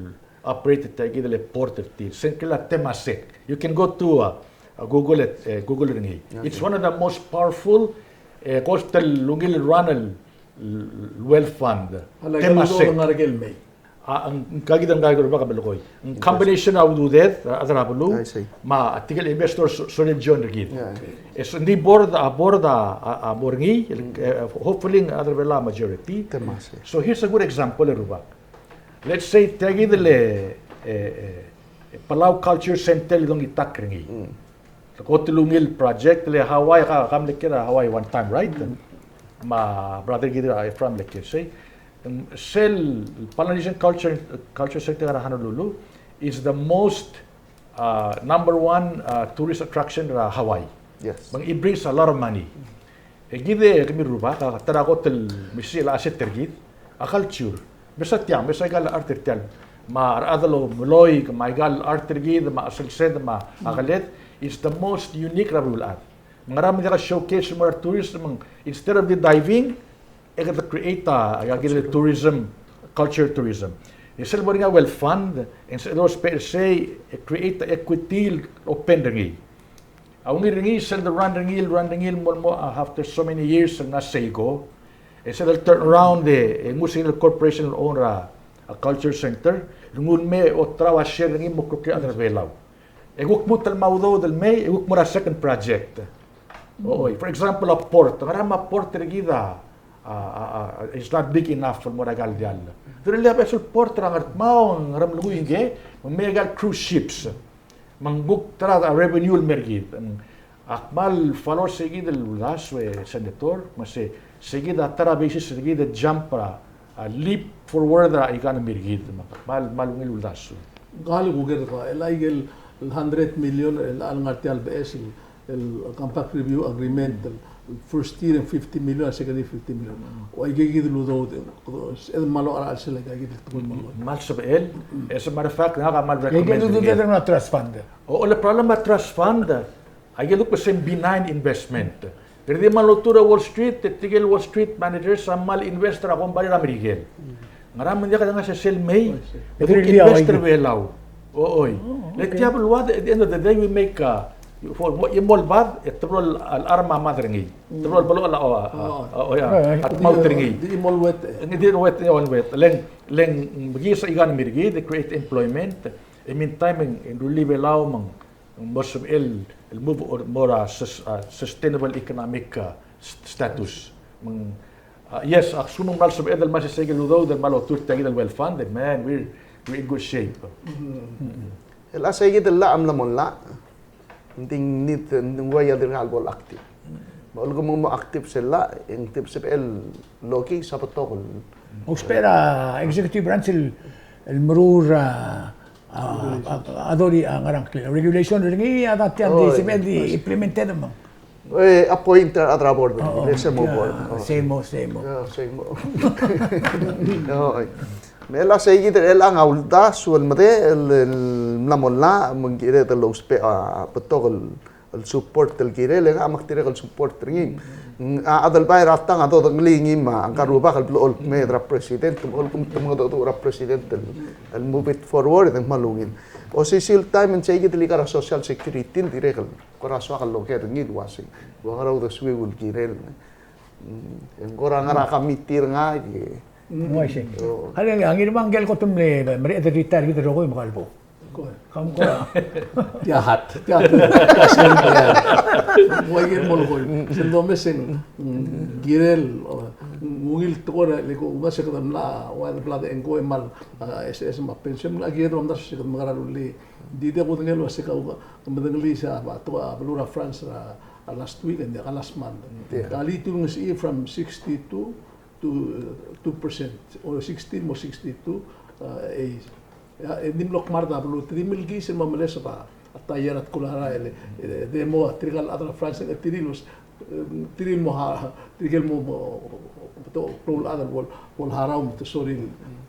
operate tia kid el port er tir. Se ng kirel a Temasek. You can go to, uh, uh, Google it, e, Google er ngii. Okay. It's one of the most powerful, e, kora el ungil el run el wealth fund. Temasek. A, ng, ng, ka kid a, ng ka kid a bek el koi. Ng combination a ududed, a, a rechad er a beluu, me a tirke el investors, so, sorir el join er kid. Yeah. E so, ng di board, a board a, a, a mo er ngii, e, hopefully, a rechad er a Belau a majority. Temasek. So here's a good example, e rubak. Let's say, tia kid el, e, e, e, Palau Culture Center el dongitakl er ngii. Mm. Kot el ungil project le Hawaii, ka, ka mle kiei er a Hawaii one time, right? Mm. Me a brother kid er a Efraim mle kiei er sei. Sel Polynesian Culture, Culture Center er a Honolulu is the most, uh, number one, uh, tourist attraction er a Hawaii. Yes. Me ng, it brings a lot of money. E kid e kemiu el rubak, a ta er a kot el mesiich el asset er kid, a culture. Mesa tiang, mesa aika el art er tiang. Me a rechad el omeloi, me aika el art er kid, me a chelsed, me a keled, is the most unique er a beluulechad. Me ngera me ng diak a showcase el mo er a tourism, instead of the diving, e kede create a, a, a kid el tourism, culture tourism. E sel bo er ngii a wealth fund, e sel dousbech er sei, e create a equity el open er ngii. A ungil er ngii, sel de run er ngii, run er ngii, mo, mo, uh, after so many years, el ngar er a Seiko. E sel de turn around, e, e nguu sei el corporation el owner er a, a culture center, el nguu el mei, oterau a share er ngii, mo klokir a rechad er a Belau. E kuk lmuut el mo udoud el mei, e kuk mo er a second project. Oi, for example, a port, ngera me a port er kid a, a, a, a, it's not big enough el mo er a ikal diall. Te rullii a beches el port er a Ngardmau, Ngeremlengui ngike, me mei a ikal cruise ships. Me ng kuk ta er a revenue el mer kid. Ak kmal follow er se kid el uldasu e Senator, me se, se kid a ta er a basis er kid e jump er a, a leap forward er a economy er kid. Me ak kmal, kmal ungil uldasu. Kmal kuker ko, el aikel hundred million, el ngar er tia el beches, el compact review agreement, el first year fifty million, second year fifty million. O aike kid el udoud, e kmal locha er a chelsel aike kid el tekoi el mo. Kmal sebechel, as a matter of fact, ngak a kmal recommend. Aike kid el udoud er a trust fund. O, o, le problem a trust fund, aike el kuk se benign investment. Kede di kmal oltuu er a Wall Street, e tirke el Wall Street managers a kmal invest er a kombalii er a Merikel. Ngera me ng diak dengar sel mei, e kuk invest er a Belau. O, oi. Le tia beluad, at the end of the day, we make a, Fo, mo, e mo el bad, e te blo el, el arm a mad er ngii. Te blo el blo el, a, a, a, o, ya, a, a, mad er ngii. Di mo el wet, e. Ng di el wet, e, el wet. Leng, leng, mekiis a ikang me er kid, e create employment. E meantime, e ng, e ng rullii a Belau me ng, mo sebechel el, el move or, mo er a sus-, a, sustainable economic, a, st-, status. Me ng, a, yes, a lsekum ng kmal sebeched el mo er sei kid el udoud el kmal oltuu er tia kid el well fund, e man, we're, we're in good shape. El a sei kid el llach a mla mo llach. Ng di ng need, ng ua ia dirkak bo el active. Me a lsekum ng mo active sel llach, e ng di sebechel el okiis a betok el. Ousbech er a executive branch el, el meruul a, a, a, a dori a ngerang klel. Regulation er ngii a dang tia ng di sebechel di implemented me ng. E, appoint er a rechad er a board. Oh, oh, sel mo board. Oh. Sei mo, sei mo. Yeah, sei mo. Oh, oi. Me a sei kid el a uldasu el medechel el, el mla mo llach, me ng kired el ousbech a betok el, el support el kirel, e ngak me ak dirrek el support er ngii. A, a Adelbai er a tang a dodengelii ngii me a ngka el rubak el blechoel el kmeed er a president, me a lsekum te mengedecheduch er a president el, el move it forward, e ng kmal ungil. Osisiu el taem e ng sei kid el ika er a social security el dirrek el kora soak el loker er ngii el uasei. Ua ngera uldesuiu el kirel. Mm, e ng kora ngar er a committee er ngak e. Mm. Uaisei. Oh. Alii, a Ngirmang, ngike el kot el mle, mle retire er kid el rokui me kau el bo. Kau. Kau me kora. Tia hat, tia hat. Ua ngii el molekoi. Sel domes e ng, mm, kirel, o, ng ungil tekoi er a, le ko, uase kede mla, ua de bla de engko e mal, a, S S me a pension, a kirel el omdasu se kede mekerang el rullii. Di de kudengei el uase kau, ke medengelii se a, ba, tua, beluu er a France er a, a last week and a last month. Yeah. Ka lii te ulengesechii from sixty-two to, uh, two percent, or sixty mo sixty-two, uh, A. Ya, e di mlo kmart a beluu, te di milkiis el mo meles a, a ta er a tkul a rael, e, e, de mo, tirke el chad er a France, e, tirke el mo, e, tirke el mo, mo, mo, betok el klou el chad el bo, bo el harau me te sorir.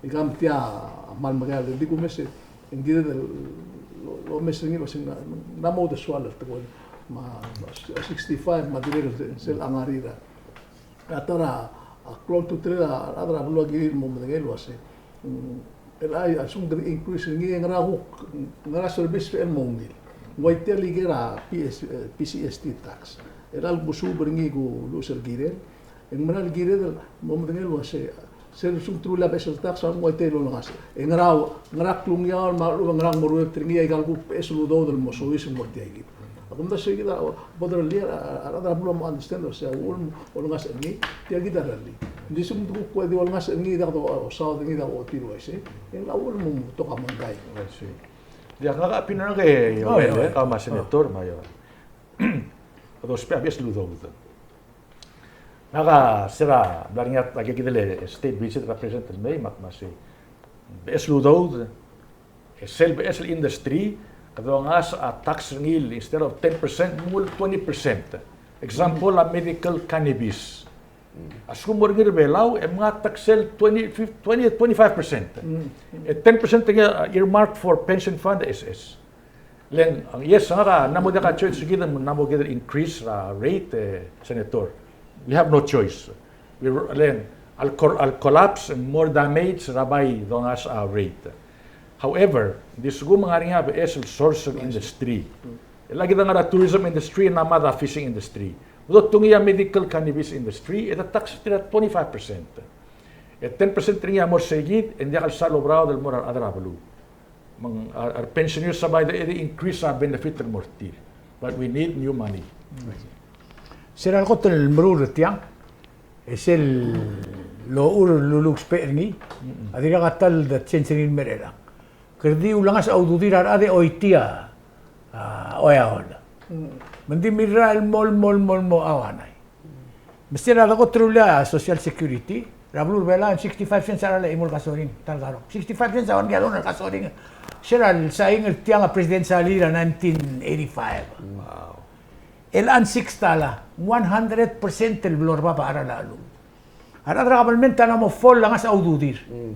Ika me tia a kmal mekeald, e di kumes e, Ng kired el lo-, lomes er ngii el uasei ng mla mo uldesuel el tekoi. Me a sixty-five me a dirrek el sel ngar er a, a ta er a klou el ultutelel a rechad er a beluu a kirir el mo medengei el uasei, mm, el a, a lsekum kede increase er ngii e ngera kuk, ngera service el mo ungil. Ng ua tia el ikel P S, eh, P C S T tax. El a lmusuub er ngii kuluches el kirel. E ng mera el kired el mo medengei el uasei, sel lsekum te rullii a beches el tax a nguu a tia el olengasech. E ngera, ngera klungiaol me a lechub e ngera ng mo ruebet er ngii a ika el kuk beches el udoud el mo soiseb el mo er tia kid. A kumdasu e kid a bo derellii a, a, a rechad er a beluu a mo understand el uasei a uchul me olengasech er ngii, tia kid a rellii. Ng di lsekum te kuk kuk di olengasech er ngii, diak dosaod er ngii, diak dochotii el uaisei, e ng a uchul me ng betok a mondai. I see. Diak, ngak a opinion er ngak e, oh, e, yeah, kau me a senator me a, e, kede ousbech a beches el udoud. Ngak a se er a mla er ngii a, a kid el state visit er a president el mei, me ak, me a sei, beches el udoud, e sel beches el industry, kede ngasech a tax er ngii el instead of ten percent, ng ua twenty percent. Example, a medical cannabis. A lsekum mo er ngii er a Belau, e mnga a tax el twenty, twenty, twenty-five percent. E ten percent er ngii a earmark for pension fund, S S. Le ng, yes, ngak a, ng mla mo diak a choice er kid, ng mla mo kid el increase er a rate, e, Senator. We have no choice. We, le ng, a le col-, a le collapse, more damage er a bai dongasech a rate. However, ng di lsekum ng ngar er ngii a beches el source el industry. El a kid a ngar er a tourism industry, ng mad a fishing industry. Bo dotungii a medical cannabis industry, e de tax er tir a twenty-five percent. E ten percent er ngii a mo er sei kid, e ng diak el sal oberaod el mo er a rechad er a beluu. Me ng, a, a re pensioners a bai de, e de increase a benefit el mo er tir. But we need new money. Se er a lekot el meruul er tiang, e sel lochur el luluusbech er ngii, a dirkak a ta el de change er ngii el mer chelechang. Kede di ulengasech a ududir a rechad e choitii a, a, oeaol. Me ng di mirrael el mo, mo, mo, mo auanai. Me se er a dekot el rullii a Social Security er a beluu er a Belau, sixty-five cents a cheral el chimo el gasoline, ta el karong. Sixty-five cents a one gallon er a gasoline. Se er a le sain er tiang a president salii er a nineteen eighty-five. Wow. El a six dollar, one hundred percent el blo er bab a cheral a chelung. A rechad er a government a mla mo fall el ngasech a ududir. Mm.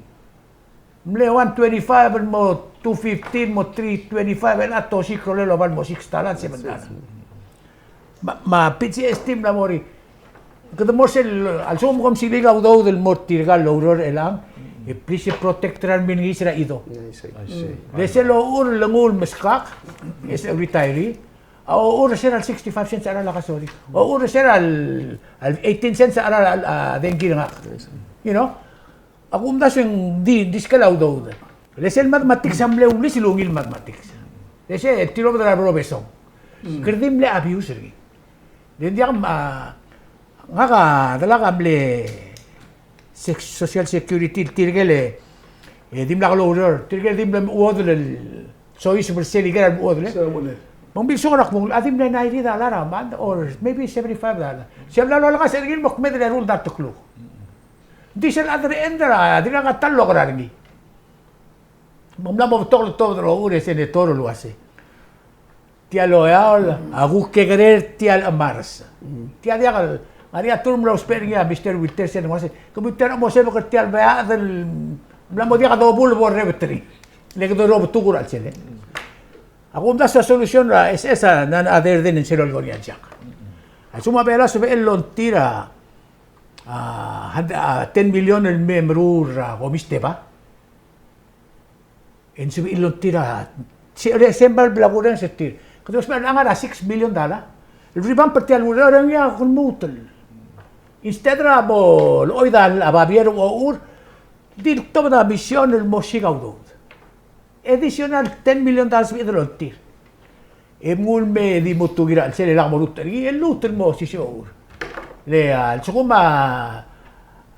Mle one twenty-five el mo two fifteen, mo three twenty-five, el a tosiik a rolel el oba el mo six dollar, seven dollar. Me a, me a P G S T a mla mo er ngii. Kede mo er sel, a lsekum kom silik a udoud el mo er tirka el oureor er chelechang, e please protect er a remilengiis er a chido. I see. I see. Le sel lochur el nguu el meskak, e sel retiree, A ochur er se er a sixty-five cents a cheral a kasorir. Ochur er se er a, a eighteen cents a cheral a, a dengki er ngak. You know? A kumdasu e ng di, di skel a udoud. Le sel mathematics a mle ulis el ungil mathematics. Le se, tir a obed er a Robesong. Kede di mle abuse er ngii. Le ng diak, a, ngak a delak a mle sec-, social security, tirke el, e, dimlak loureor, tirke el di mle mechuodel el soiseb er sel ikel mechuodel. Me ng bilsuk er a kmung, a di mle ninety dollar a month, or maybe seventy-five dollar. Se mla lolengasech er ngii el mo kmeed el eru el dart el kluk. Ng di sel chad er a end er a, dirkak a ta el loker er ngii. Me ng mla mo betok el tobed er a uchul e senator el uase, tia el oeaol a kuk kekerei er tia el chemars. Tia diak el, ngar er ngii a term el ousbech er ngii a Mister Wilter, se ng uase, ke Wilter, mo sebechek er tia el beachad el mla mo diak dobul bo rebeterii. Le kede robetuk er a chelsel. A kumdasu a solution er a S S a none other than sel lolekoi er ngii a Jack. A lsekum a Belau a sebechel el longtir a, a, hundred, a, ten million el me meruul er a Komisteba. E ng sebechir el longtir a, se, se, se mla bla kurrenges er tir. Kede ousbech er a ngar er a six million dollar el revamp er tia el ureor, e ng ngii a kuk lmuut el. Instead er a bo lochoid a babier er a ochur, di le tobed a mission el mo siik a udoud. Additional ten million dollars el sebechir el longtir. E mnguu el me di mo tuki er a chelsel e lak mo lmuut er ngii, e lmuut el mo sisiu a uchul. Le, a, a lsekum a,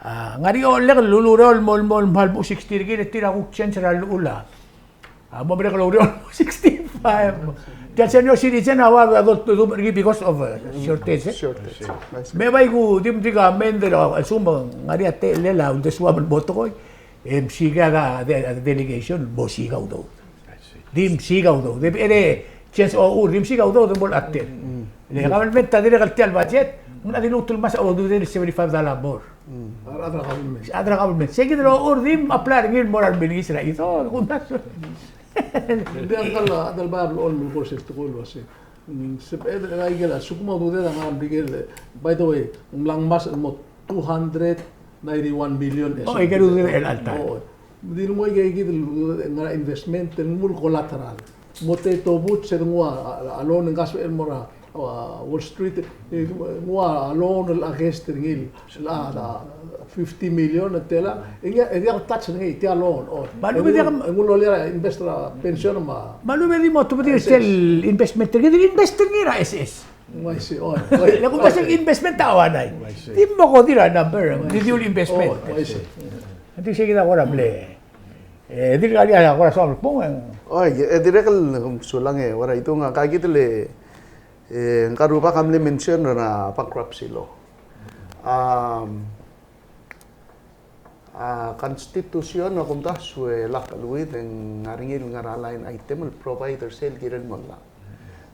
a, ngar er ngii a ochellek el ulureor el mo, mo, mo, mo sixty er ngii, le tir a kuk change er a llechul a, a, mo merek el oureor el mo sixty-five. Tia el senior citizen a ua, a, dul, dul, dul er ngii because of, uh, shortage, e? Shortage. Me bai ku di, di ka amend er a, a lsekum ngar er ngii a techellel a uldesuam el mo tekoi. E msiik a de-, de-, delegation, mosiik a udoud. Di msiik a udoud. Di, e, change a uchul, di msiik a udoud el mo er a tel. Le government a dirrek el tia el budget, ng di lmuut el mesa a udoud el seventy-five dollar more. A rechad er a government. A rechad er a government. Sei kid el uchul di apply er ngii el mo er a remelengesii er a, e, kumdasu. Ng di a tal, a tal babier el olem el kora se tekoi el uase. Mm, sebeched el aikel a, a lsekum a ududed a ngar er a Merikel, by the way, ng mla ngmasech el mo two hundred ninety-one million. Oh, ikel ududed el alta. Oh, di le nguu aike, aike el ududed el ngar er a investment el nguu el collateral. Mo te tobut se de nguu a, a, a loan el ngar er a, el mo er a, a, Wall Street, e, nguu a loan el against er ngii el, a, a, fifty million el tela, e ng, e ng diak el touch er ngii, tia el loan, o. Me a lechub e ng diak, e ng ulolii a invest er a pension me a. Me a lechub e di mo tobedii sel investment er ngii, di invest er ngii er a S S. Ng uaisei, o. Le kumdasu e ng investment a uaisei. Di mo ko di er a number, di di ul investment. O, uaisei. Ng di sei kid a kora mle. E, dirrek el kora soam el kmo. Oi, e dirrek el, sulang e, kora itung a kakid el, e, ngka el rubak a mle mention er a bankruptcy law. Um, A constitution a kumdasu e lak leuid e ng ngar er ngii el ngar er a line item el provide er sel kirel el mo llach.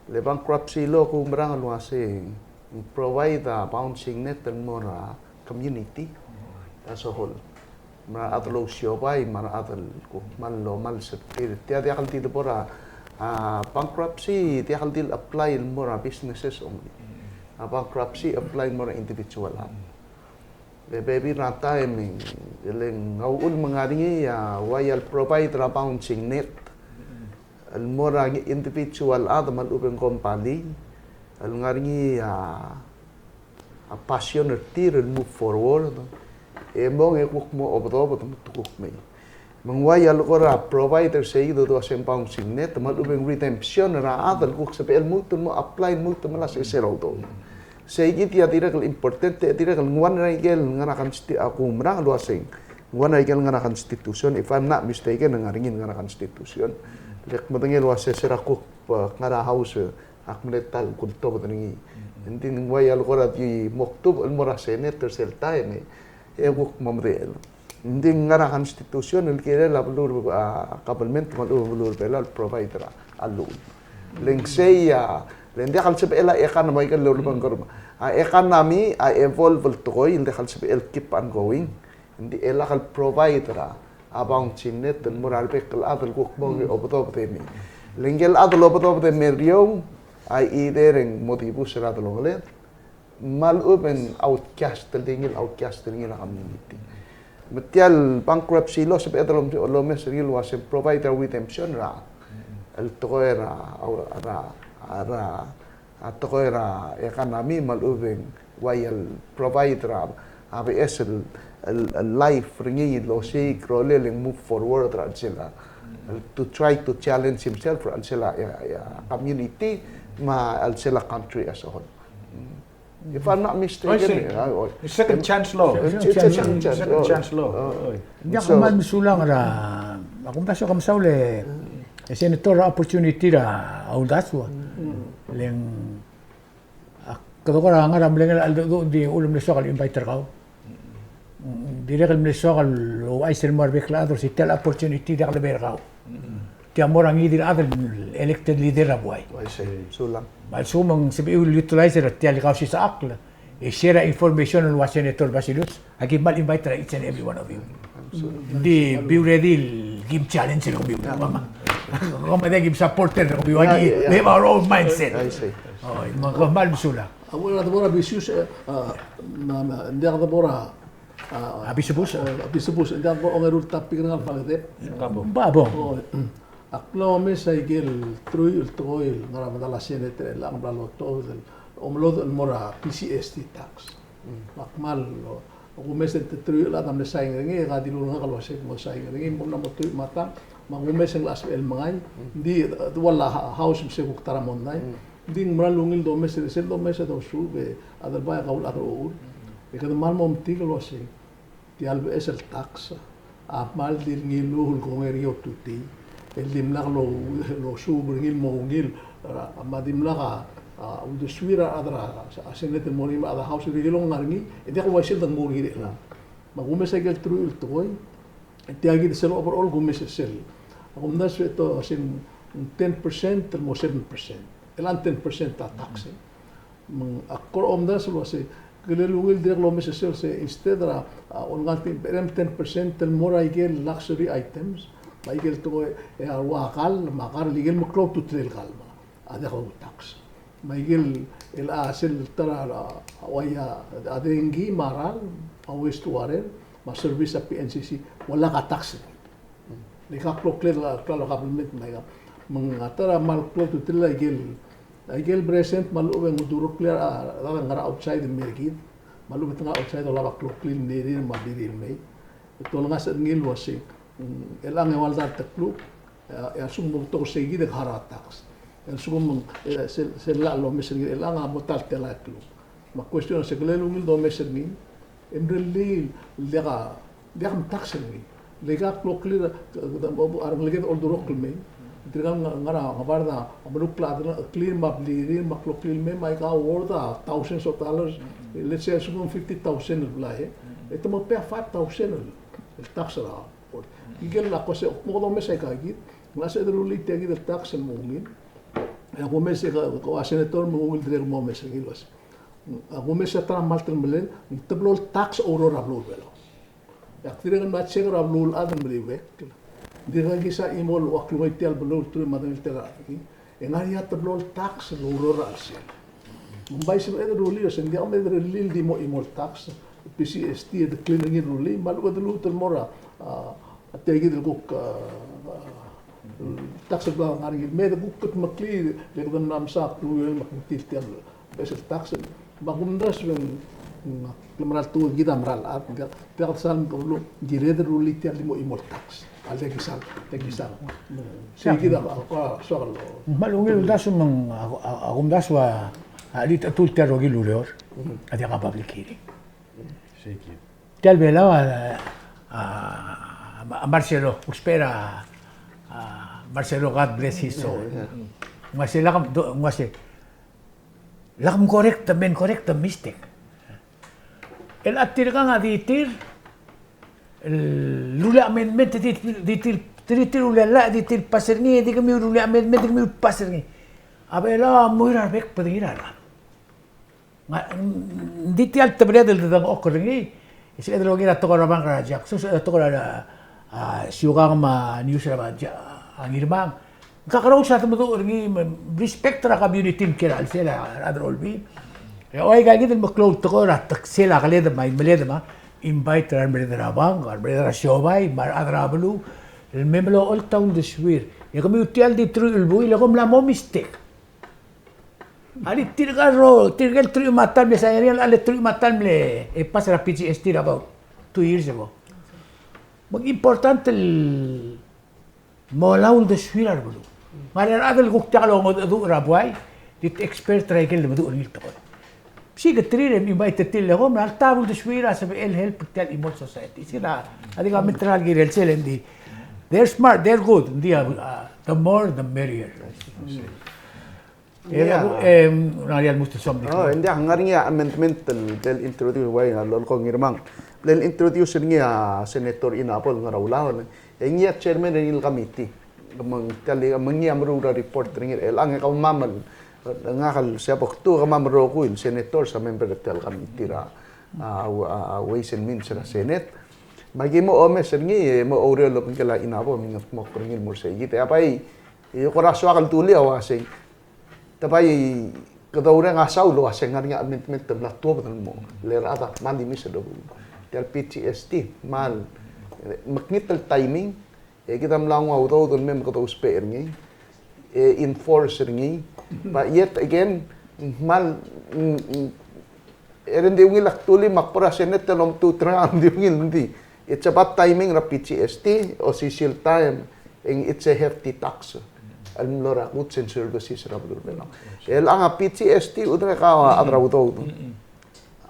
Le bankruptcy law a kumerang el uasei ng provide a bouncing net el mo er a community as a whole. Me a rechad el ousiobai, me a rechad el kuk mal, lo mal sebechir. Tia diak el di le bo er a, a, bankruptcy, diak el di le apply el mo er a businesses only. A bankruptcy apply el mo er a individual. Le bebil er a taem e le ng uchul me ng ngar er ngii a ua ia el provide er a bouncing net el mo er a individual chad me a lechub e ng company el ngar er ngii a, a passion er tir el move forward, e mong e kuk mo obedobed me te kuk mei. Me ng ua ia el kora provide er sei kid el dua se ng bouncing net, me a lechub e ng redemption er a chad el kuk sebechel el lmuut el mo apply el lmuut el melasem er sel udoud. Sei kid a dirrek el important, e dirrek el nguu er a ikel ngar er a consti-, a kumerang el uasei, nguu er a ikel ngar er a constitution, if I'm not mistaken, ngar er ngii el ngar er a constitution. Le ak medengei el uasei se er a kuk, e, ngar er a House, e, ak mle ta el kultobed er ngii. Ng di ng ua ia el kora di mo kutubech el mo er a Senate er sel taem e, e kuk mo medechel. Ng di ngar er a constitution el kirel a beluu er a, a, government me a lechub e beluu er a Belau el provide er a llechul. Le ng sei a, le ng diak el sebechel a economy, a ikel lulebengkel a economy a evolve el tekoi, le ng diak el sebechel keep on going. Ng di e lak el provide er a, a bouncing net el mo er a rebek el chad el kuk mong e obedobed e mei. Le ngike el chad el obedobed e mei er eou a either e ng mo dibus er a delongeled, me a lechub e ng outcast, el di ngii el outcast er ngii er a community. Me tia el bankruptcy law sebeched el om-, lomes er ngii el uasei ng provide a redemption er a, el tekoi er a, er a, er a, a tekoi er a economy me a lechub e ng ua el provide er a, a beches el, el, el life er ngii el osiik, rolel e ng move forward er a chelsel a, to try to challenge himself er a chelsel a, a, a community me a chelsel a country as a whole. If I'm not mistaken, I see. Eh, oh, second chance law. It's, it's a second chance law. Second chance law. Oh. Ng diak, so, kmal mesulang er a, a kumdasu e ke mesaul e, e senator er a opportunity er a uldasu. Le ng, a, kede kora ngar er a mle ngii el cheldecheduch, ng di uchul el mle soak el invite er kau. Ng dirrek el mle soak el ouchais el mo er a rebek el chad el uasei tia el opportunity diak lebo er kau. Tia mo er a ngii di el chad el elected leader er a buai. Uaisei, sulang. Me a lsekum ng sebechiu el utilize er tia el kausisechakl e share a information el ua Senator Basilius, aki kmal invite er a each and every one of you. Ng di be ready el kim challenge er kemiu. Kemam a diak kim supporter er kemiu. Yeah, yeah, yeah. We have our own mindset. Uaisei. Oh, me kmal mesulang. A bo er a, a bo er a Basilius, e, a, me, me, ng diak a bo er a A, a, Basilius. A, a Basilius, e ng diak bo ongeru el topic er ngii el file. Ba bo. O, a kmal omes a ikel truich el tekoi el ngar er a medal a Senate er chelechang el bla lotobed el omelodech el mo er a P G S T tax. Me ak kmal, o, kumes e te truich el chad a mle sign er ngii, e ka dilu er ngak el uasei mo sign er ngii, me ng mla mo truich me a tang, me kumes e ng locha sebechel el mengai, ng di, e, ua el House me se kuk ta er a mondai. Ng di ng mera el ungil domes er sel domes e dosuub e a delbai a kau el chad er a uchul. E kede kmal mo metik el uasei tia el beches el tax a kmal di ngiluu el kongei er ngii a otutii el dimlak lo, losuub er ngii el mo ungil, a, me a dimlak a, a, uldesuir a rechad er a Senate el mo er ngii me a rechad er a House el kirel el ngar er ngii, e diak el uaisei el denguu er ngii er chelechang. Me kumes a ikel truich el tekoi, tia kid sel overall kumes e sel. A kumdasu e te uasei ng ten percent el mo seven percent. Chelechang ten percent a tax, e. Me ng, a kora omdasu el uasei, kele ungil dirrek el omes er sel uasei, instead er a, a, olengasech el berem ten percent el mo er a ikel luxury items, me a ikel tekoi, e a ua kall, me a kar, ikel meklou a ultutelel el kall, me a diak a tax. Me a ikel, el, a, sel ta er a, a, ua ia, a dengki me a ralm, a waste water, me a service a P N C C, ua lak a tax. Le ka kloklel a, klalo a government me aika. Me ng a ta er a kmal klou a ultutelel a ikel, a ikel present me a lechub e ng uldureklii a, a, a ngar er a outside el mei er kid. Me a lechub e te ngar er a outside el olab a kloklil el mei er tir me a blirir el mei. E te olengasech er ngii el uasei, mm, chelechang e ua el dart el kluk, e a, e a lsekum ng mo betok er sei kid e ke harau a tax. E a lsekum ng, e, sel, sel llach el omes er ngii, chelechang a mo ta el telael el kluk. Me a question a se kele ungil domes er ngii, e mrellii el diak a, diak mtax er ngii. Le ka kloklii a, a, a rengeleked a oldurokl el mei. Tirka el ngar er a, ngar er a bar a, a melukl a chad el clean me a blirir me a kloklii el mei me aika worth a thousands of dollars. Let's say a lsekum fifty thousand el blai, e te mo pay a five thousand el, el tax er a. Ikel a ko se, mo domes aika kid, ng locha sebeched el rullii tia kid el tax el mo ungil. E a kumes e ka, ka ua senator me ng ungil dirrek el mo omes er ngii el uasei. A kumes e a ta er a kmal teletelel, ng teblo el tax a oureor er a beluu er a Belau. E ak dirrek el mla check er a beluulechad el meliuekl. Ng dirkak kisa chimo el ua klungei tia el beluu el truich me a tang el telael. E ng ngar er ngii a teblo el tax el oureor er a chelsel. Me ng bai sebeched el rullii, e se ng diak me de rullii el di mo chimo el tax, P G S T, e de clean er ngii el rullii, me a lechub e de luut el mo er a, a, a tia kid el kuk, a, a, tax el bla ngar er ngii, me de kuk kutmeklii, le kede mla mesa a klungioil me a kmetii tia el beches el tax, me a kumdasu e ng, ng, ng mera el tekoi kid a mera el chad, ng diak, diak el sal me te beluu, ng kired el rullii tia el di mo chimo el tax. A le kisal, le kisal. Sei kid a, a, a, soak el. Kmal ungil uldasu me ng, a, a, a kumdasu a, a, chelitechetul tia el rokui el ureor, a diak a public hearing. Sei kid. Tia el Belau a, a, a Marcelo, ousbech er a, a, Marcelo, God bless his soul. Ng uase lak, do, ng uase, lak mcorrect, me ng correct a mistake. El a tirkang a di tir, el rullii a amendment, di, di tir, di tir, di tir ulelak, di tir pass er ngii, di kemiu rullii a amendment, di kemiu pass er ngii. A Belau a mui er a rebek, bedengir a rechad. Ng di tia el tebeled el dedengchokl er ngii, e sebeched el oker a tekoi er a bank er a Jackson, sebeched a tekoi er a, a, siukang me a news er a, a Ngirmang. Ng kakerous a demeduch er ngii me respect er a community me kiei er a chelsel a rechad er a Olbiil. E ua aika kid el meklou el tekoi er a teksel a keled me a imeled me a invite er a remerreder er a bank, a remerreder er a siobai, me a rechad er a beluu, el me mlo oltaut el uldesuir. E kemiu tia el di truich el buil, e kom mla mo mistake. A di tirka el rokui, tirka el truich me a ta el mle sain er ngii, a le truich me a ta el mle, e, pass er a P G S T er a about two years ago. Me ng important el mo ua uldesuir a rebeluu. Ngar er ngii a rechad el kuk diak longedecheduch er a buai, di te expect er a ikel lemeduch er ngii el tekoi. Siik a terir e invite er tir el eko, me a le ta uldesuir a sebechel help er tia el chimo el society. Sel a, a di ka meter a kirel sel, ng di, they're smart, they're good, ng di, a, a, the more, the merrier. E, e, ng ngar er ngii a lmuut el something. Oh, ng di a ngar er ngii a amendment el, el introduce, uai, a lolekoi Ngirmang. El introduce er ngii a Senator Inabo el ngar er a ulaol. E ngii a chairman er ngii el committee. Me ng tia el, me ngii a meruul er a report er ngii. E chelechang e kemam el, ngak el Siaboktu, kemam el rokui el senators a member er tia el committee er a, a, a, a Ways and Means er a Senate. Me aki mo omes er ngii, e mo oureor el obengkel a Inabo, me ng mo er ngii el mo er sei. Kid a bai, e kora soak el dulii a uasei. Te bai kede oureng a saul el uasei ng ngar er ngii a amendment el mla tuobed el mo, le rechad a kmal imis el obu. Tia el P G S T, kmal mekngit el timing, e kid a mla nguu a udoud el mei me kede ousbech er ngii, e enforce er ngii. But yet again, kmal, mm, mm, E ng di ungil a kdulii me a kbo er a Senate el omtut er ngii, ng di ungil, ng di. It's about timing er a P G S T, osisiu el taem, e ng it's a hefty tax el mlo er a goods and services er a beluu er a Belau. E chelechang a P G S T, uldesuir a rechad er a udoud.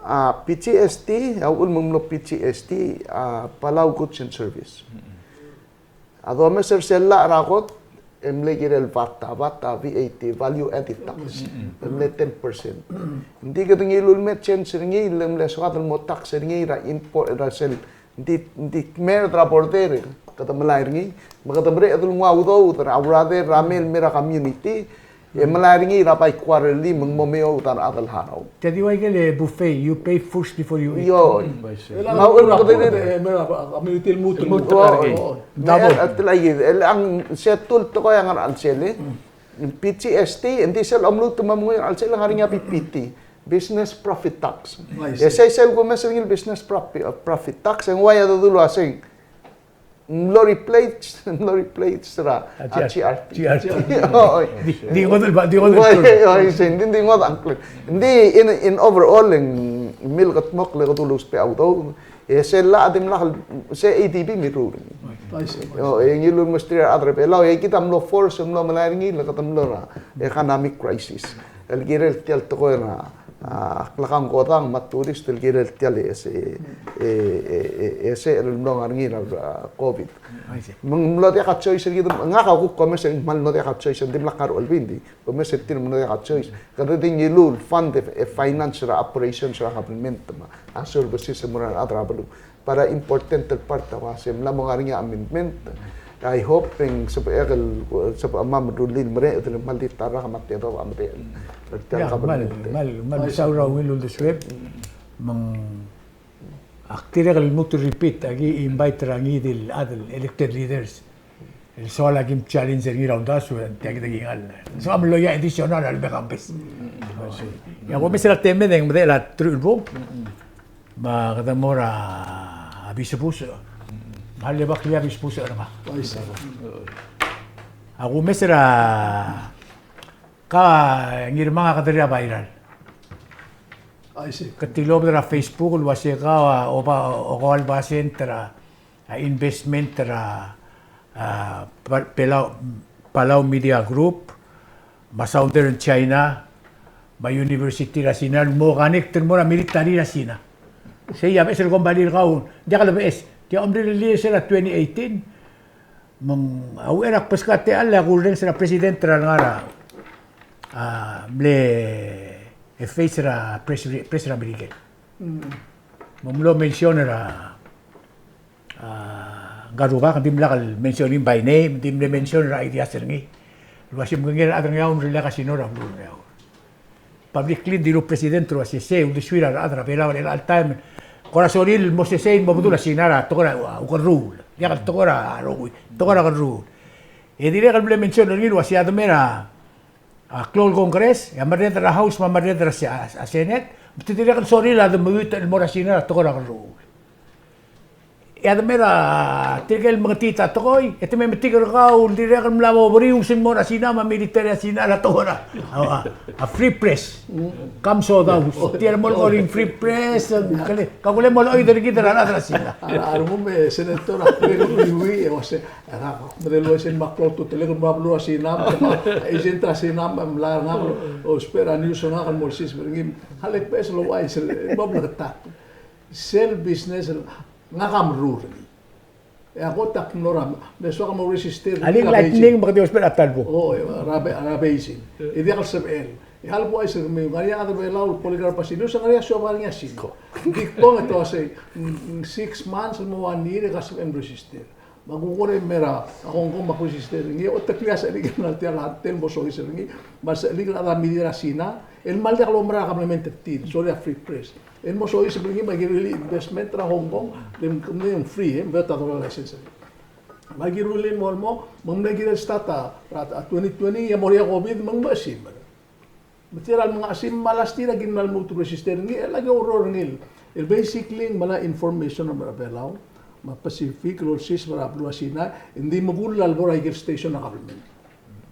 A P G S T, a uchul me ng mlo P G S T, a Palau Goods and Service. A domes er sel llach er a kot, e mle kirel VAT, VAT, VAT, Value Added Tax. E mle ten percent. Ng di kede ngiluu el me change er ngii, le mle soad el mo tax er ngii er a import, er a sel, ng di, ng di mei er a border, kede melai er ngii, me kede mereched el nguu a udoud er a, a uradel er a mei el mei er a community, e melai er ngii er a bai quarterly me ng mo meoud a rechad el harau. Te di ua ikel buffet, you pay first before you eat. Io. Mm, I see. Me a uchul me kede, e, me a, a, community el lmuut el lmuut. Lmuut er ngii. Double. E, a, te lai, e, chelechang se el tekoi a ngar er a chelsel, e. P G S T, ng di sel omluut me mnguu er a chelsel, ngar er ngii a B P T. Business Profit Tax. I see. E sei sel kumes er ngii el business profi-, profit tax, e ng uai a dodu el uasei ng mlo replace, mlo replace er a, a, G R T. G R T. Oi. Di, di ngodech el ba, di ngodech el ba. Oi, oi, sei, di, di ngodech a ngklel. Ng di in, in overall, e ng mle kedmokl e kede ousbech a udoud. E sel llach a dimlak el, se A D B a mirruul. Oi, sei. Oi, e ngiluu el mesterir a rechad er a Belau, e kid a mlo force, mlo melai er ngii, le kede mlo er a economic crisis. El kirel tia el tekoi er a a, klekangkodang me a tourist el kirel tia el ese, e, e, e, ese el mlo ngar er ngii er a, a, COVID. I see. Me ng mlo diak a choice er kid, ngak a kuk kumes e ng kmal mlo diak a choice, ng dimlak a ruchelbing, di kumes er tir el mlo diak a choice. Kede di ngiluu el fund e, e finance er a operations er a government me a services el mo er a rechad er a beluu. Para important el part a uasei ng mla mo ngar er ngii a amendment. I hope e ng sebechek el, sebechemam el rullii el mereched el kmal di ta el rak me a tedobech a medechel. Ia, kmal, kmal, kmal mesaul er a ungil uldesuem. Me ng, ak dirrek el lmuut el repeat, aki invite er a ngii di el chad el elected leaders el soal a kim challenge er ngii er a uldasu, e tia kid a kingall. Soam el loia additional a lebo er a campus. Ia, kumes er a temed e ng medechel a truich el bung. Me kede mo er a bisebusech. Me a lebo er a klii a bisebusech er ngak. A kumes er a, ka Ngirmang a kede er a viral. Ke tilobed er a Facebook el uasei ka oba, oba el basent er a a investment er a, a, Pa-, Palau, Palau Media Group, me a Southern China, me a University er a China, el mo connect el mo er a military er a China. Sei a beches el kombalii er kau, diak le beches, tia omrirellii er sel twenty eighteen, me ng a uchei er a kbeskau a techall e a kurrenges er a president er a lengar er a, a, mle face er a pres, pres er a Merikel. Me ng mlo mention er a A, ngka el rubak, ng dimlak el mention him by name, ng di mle mention er a ideas er ngii. El uasei me ng ngar er a rechad er a Ngeaur el relai a casino er a beluu er a Ngeaur. Publicly ng dilu el president el uasei sei uldesuir a rechad er a Belau er chelecha el taem. Kora sorir el mo sesei el mo bedul a China er a tekoi er a, a, ukerruul. Diak el tekoi er a rokui, tekoi er a kerruul. E dirrek el mle mention er ngii el uasei a de mei er a, a, klou el Congress, e a merreder er a House me a merreder er a Se-, a, a Senate, me te dirrek el sorir a de meuit el mo er a China er a tekoi er a kerruul. E a de mera tirke el mengetiit a tekoi, e te me metik er kau el dirrek el mla mo berius el mo er a Sina me a military er a Sina el a tekoi er a, a, a free press. Kam sodaus. Tia el mo el kora free press, kele, ka kule mo el oid er kid er a rechad er a Sina. A, a rengum e senator a kuk uriul e uase, a, a, medal uaisei me a klou a ultutelek el mo er a beluu er a Sina, me a agent er a Sina, me a mla er ngak el ousbech er a news er ngak el mo olsiseb er ngii. Alii, beches el ouchais el mo bleketakl. Sel business el, ngak a meruul er ngii. E a kot a kmo er a, me soak el mo register. Alii, lightning, me kede ousbech er a talbuk. O, e, er a be-, er a basin. E diak el sebechel. E a lebo ouchais er kemiu, ngar er ngii a chad er a Belau el polygraph er a Sina, se ngar er ngii a siobai er ngii a Sina. Di kbong e te uasei, mm, mm, six months el mo one year e ke sebechem el register. Me a kuk kora mei er a Hong Kong me ak register er ngii, e oteklii a sechelikel el ngar tia el hotel el mo soiseb er ngii, me a sechelikel el chad a mei er a Sina, el kmal diak loumera a kabelment er tir, sorry, a free press. El mo soiseb er ngii me aki rullii a investment er a Hong Kong, le ng, ng free, e, ng beot a dolai a license. Me aki rullii el mo, el mo, me ng mle kirel start a, a, a twenty twenty, e mo er ngii a COVID, me ng mechesimer. Me tir a le menga a simer, me a last year a ki mla lmuut el register er ngii, e le aki oureor er ngii. El basically ng mla information er a Belau me a Pacific el olsiseb er a beluu er a Sina, e ng di mekull a lebo er a ikel station er a kabelment.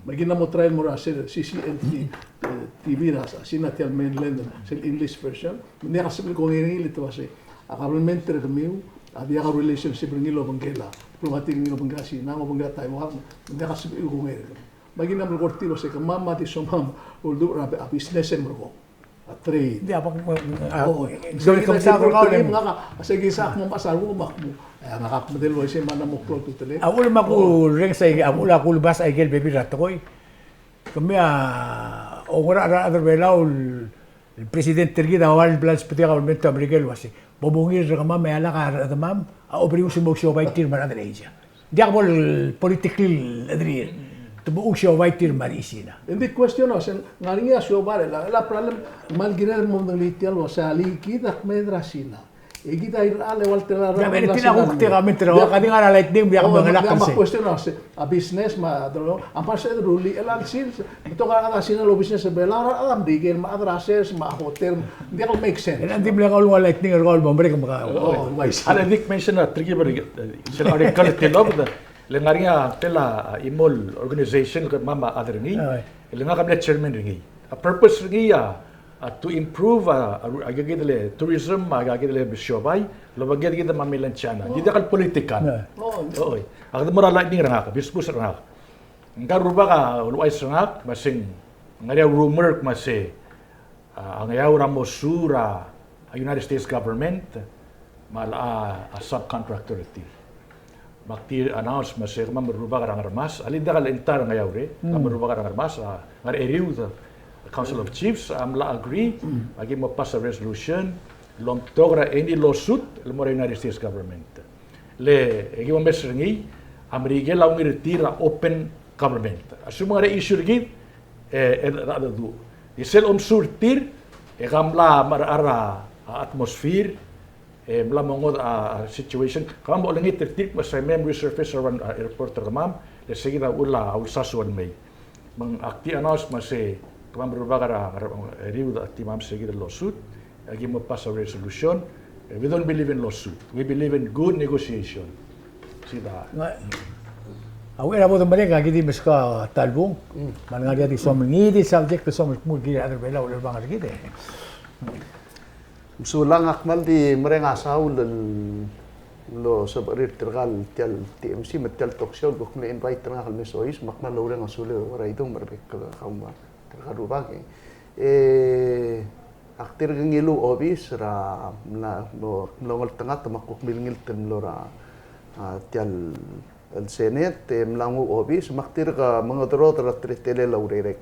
Me aki mla mo try el mo er a sel C C N T, e, T V er a Sina, tia el mainland, sel English version. Me ng diak a sebechel el kongei er ngii el te uasei, a kabelment er kemiu a diak a relationship er ngii el obengkel a, diplomatic er ngii el obengkel a Sina, obengkel a Taiwan, me ng diak a sebechel el kongei er kemiu. Me aki mla melekoi er tir el uasei kemam a di somam a uldurech er a business e merekong. A trade. Di a bak, a, o, e, se kemam a, a, se kemam a, me ak mo, e, ngak a medal uaisei me a mla mo klou a ultutelek. A uchul me a kurenges a, a uchul a kulebas a ikel bebil er a tekoi. Kemiu a, ongerachel er a rechad er a Belau el, el president er kid a ua el bla lsbedik a kabelment er a Merikel el uasei, bo mungil er kemam e a lak a rechedemam a oberius el mo ousiobai tir me a rechad er a Asia. Diak bo el politically el chederir. Te bo ousiobai tir me a rechad er a Sina. Ng di question a se ng ngar er ngii a siobai er a, a problem, me ng kirel mo medengelii tia el uasei alii kid a kmeed er a Sina. E kid a irechar el ua el tela er a, diak, me tia a kuk tia comment er a, ka di ngar er a lightning, diak, o, me ng diak, me a question a se, a business me a, a mars e rullii el a sils, Betok a rechad er a Sina el obusiness er a Belau, a rechad er a Merikel, me a chad er a sers, me a hotel, ng diak el make sense. E ng di mle kau el ua lightning er kau el mo merek me kau. O, uaisei. A le dik mention a Trigger, e, sel article el tilobed, le ngar er ngii a tela, a, chimo el organization el kemam a chad er ngii, a, le ngak a mle chairman er ngii. A purpose er ngii a, a, to improve, a, a, a, kid el tourism, a, kid el siobai, el obengked kid me a mainland China. Di diak el political. A. O, oi. A kede mo er a lightning er ngak, bisbus er ngak. Ngka el rubak a uluuchais er ngak, me se ng ngar er ngii a rumor me se, a, a Ngeaur a mo sue er a, a, United States government, me a, a, a subcontractor er tir. Me ak di announce me se kemam el rubak er a Ngermas, a le diak el entire Ngeaur e, kemam el rubak er a Ngermas, a, ngar er a Eriud, a Council of Chiefs, a mla agree, me aki mo pass a resolution, el omtok er a any lawsuit, el mo er a United States government. Le, e ki mo mes er ngii, a Merikel a ungil er tir a open government. A lsekum ng ngar er ngii a issue er kid, e, e, e, e, di sel omsue er tir, e ke mla mo er a, a, a atmosphere, e mla mo ngodech a, a situation, kemam a olengit er tir, me se mei me resurface er a, a, airport er kemam, le se kid a uchul a ulsasu el mei. Me ng ak di announce me se kemam el rubak er a, er a, Eriud a di mei me se kid el lawsuit, e aki mo pass a resolution. E, we don't believe in lawsuit. We believe in good negotiation. Sida. Ng, a uchei er a bo de merek, aki di meskau a ta el bung. Mm. Me ng ngar er ngii a di soam el ngii di subject el soam el kmu el kirir a rechad er a Belau el obang er kid e. Mesulang, ak kmal di mereng a saul el mlo sebechir tirka el tia el T M C me tia el talk show el kuk mle invite er ngak el me soiseb, me ak kmal oureng a sulel er a Idung me a rebek el kau me tirka el rubak. E ak dirk ngiluu a obis er a mla, mlo, mlo ngeltengat me ak kuk milengilt el mlo er a, a, tia el Senate, e mla nguu a obis, me ak dirk mengedecheduch er a teletelel a urerek.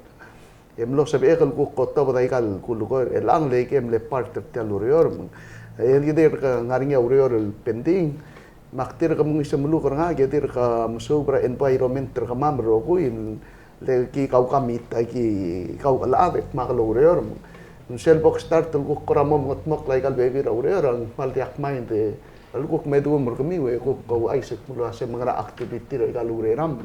E mlo sebechek el kuk otobed aika el kulekoi er chelechang, le aike el mle part er tia el ureor. Me ng, e, el dirk ngar er ngii a ureor el pending, me ak dirk mengisemluk er ngak, e dirk mesuub er a environment er kemam el rokui, le ki kau committee, ki kau chelechad e dmak el oureor. Me ng sel bo kstart el kuk kora mo mengedmokl aika el bebil er a ureor, ng kmal diak mind e, el kuk me duum er kemiu e kuk ouchais el kmo el uasei me ngera activity er aika el ureram,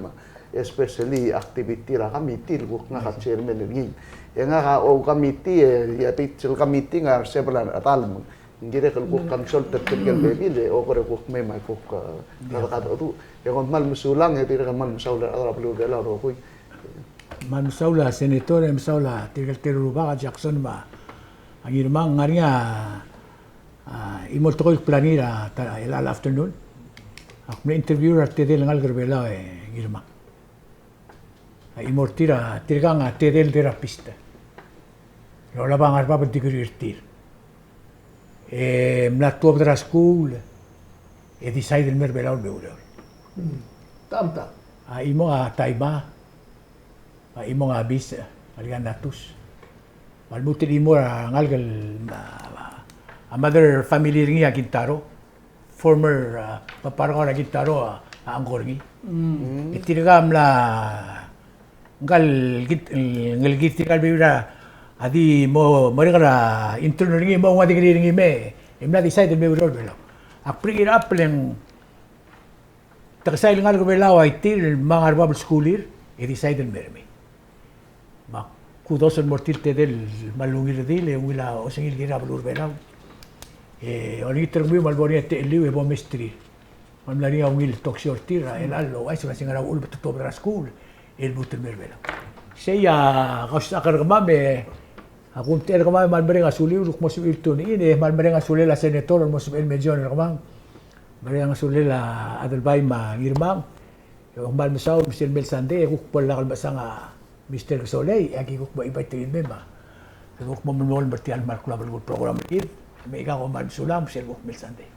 especially activity er a committee el kuk ngak a chairman er ngii. E ngak a ou committee e, e a bits el committee ngak a several a rechedal me Ng dirrek el kuk consult er tirke el bebil e okor e kuk mei me a kuk, eh, kede kadecheduch. E kom kmal mesulang e dirrek el kmal mesaul er a rechad er a beluu er a Belau el rokui. Kmal mesaul a Senator e mesaul a tirke el teru el rubak a Jackson me a Ngirmang. Ng ngar er ngii a, a, chimo el tekoi el plan er a ta, el, el afternoon. Ak mle interview er a tedei el ngalek er a Belau e Ngirmang. A chimo er tir a, tirkang a tedei el therapist. El olab a ngar er bab el degree er tir. E mla tuobed er a skuul, e decide el me er a Belau el me oureor. Hmm. Tamta. A chimo a Taima, a chimo a Bis, a Lianatus. Me a lmuut el chimo er a ngalek el, a, a mother family er ngii a Kintaro. Former, a, papa er kau er a Kintaro a, a uncle er ngii. Mm. E tirka a mla, ngka el kid, el, ngelekir tirka el bebil er a di mo, merek er a intern er ngii, mo ua degree er ngii me, e mla decide el me oureor er a Belau. Ak bring it up le ng, te kesai el ngalek er a Belau a tir, me a ngar er bab el skuulir, e decide el me er mei. Me a kudos el mo er tir el tedei el kmal ungil redil e ungil a osengir el kirel a beluu er a Belau. E olengit er kemiu me a lebo er ngii a techelliu e bo mesterir. Me a mla er ngii a ungil talk show er tir er a chelecha el ouchais el uasei ng ngar er a uchul me te tuobed er a skuul el lmuut el me er a Belau. Sei a kausisechakl er kemam e a kumtechei er kemam e kmal mereng a suliu el kuk mo sebechir el tune in e kmal mereng a sulel a Senator el mo sebechel el mention er kemam. Mereng a sulel a Adelbai me a Ngirmang. E kmal mesaul me sel mei el Sunday e kuk bo lak el mechesang a Mister Kesolei, e aki kuk mo invite er ngii el mei me kuk mo melemolem er tia el kmal klou a belkul el program er kid. Me aika kom kmal mesulang me sel kuk mei el Sunday.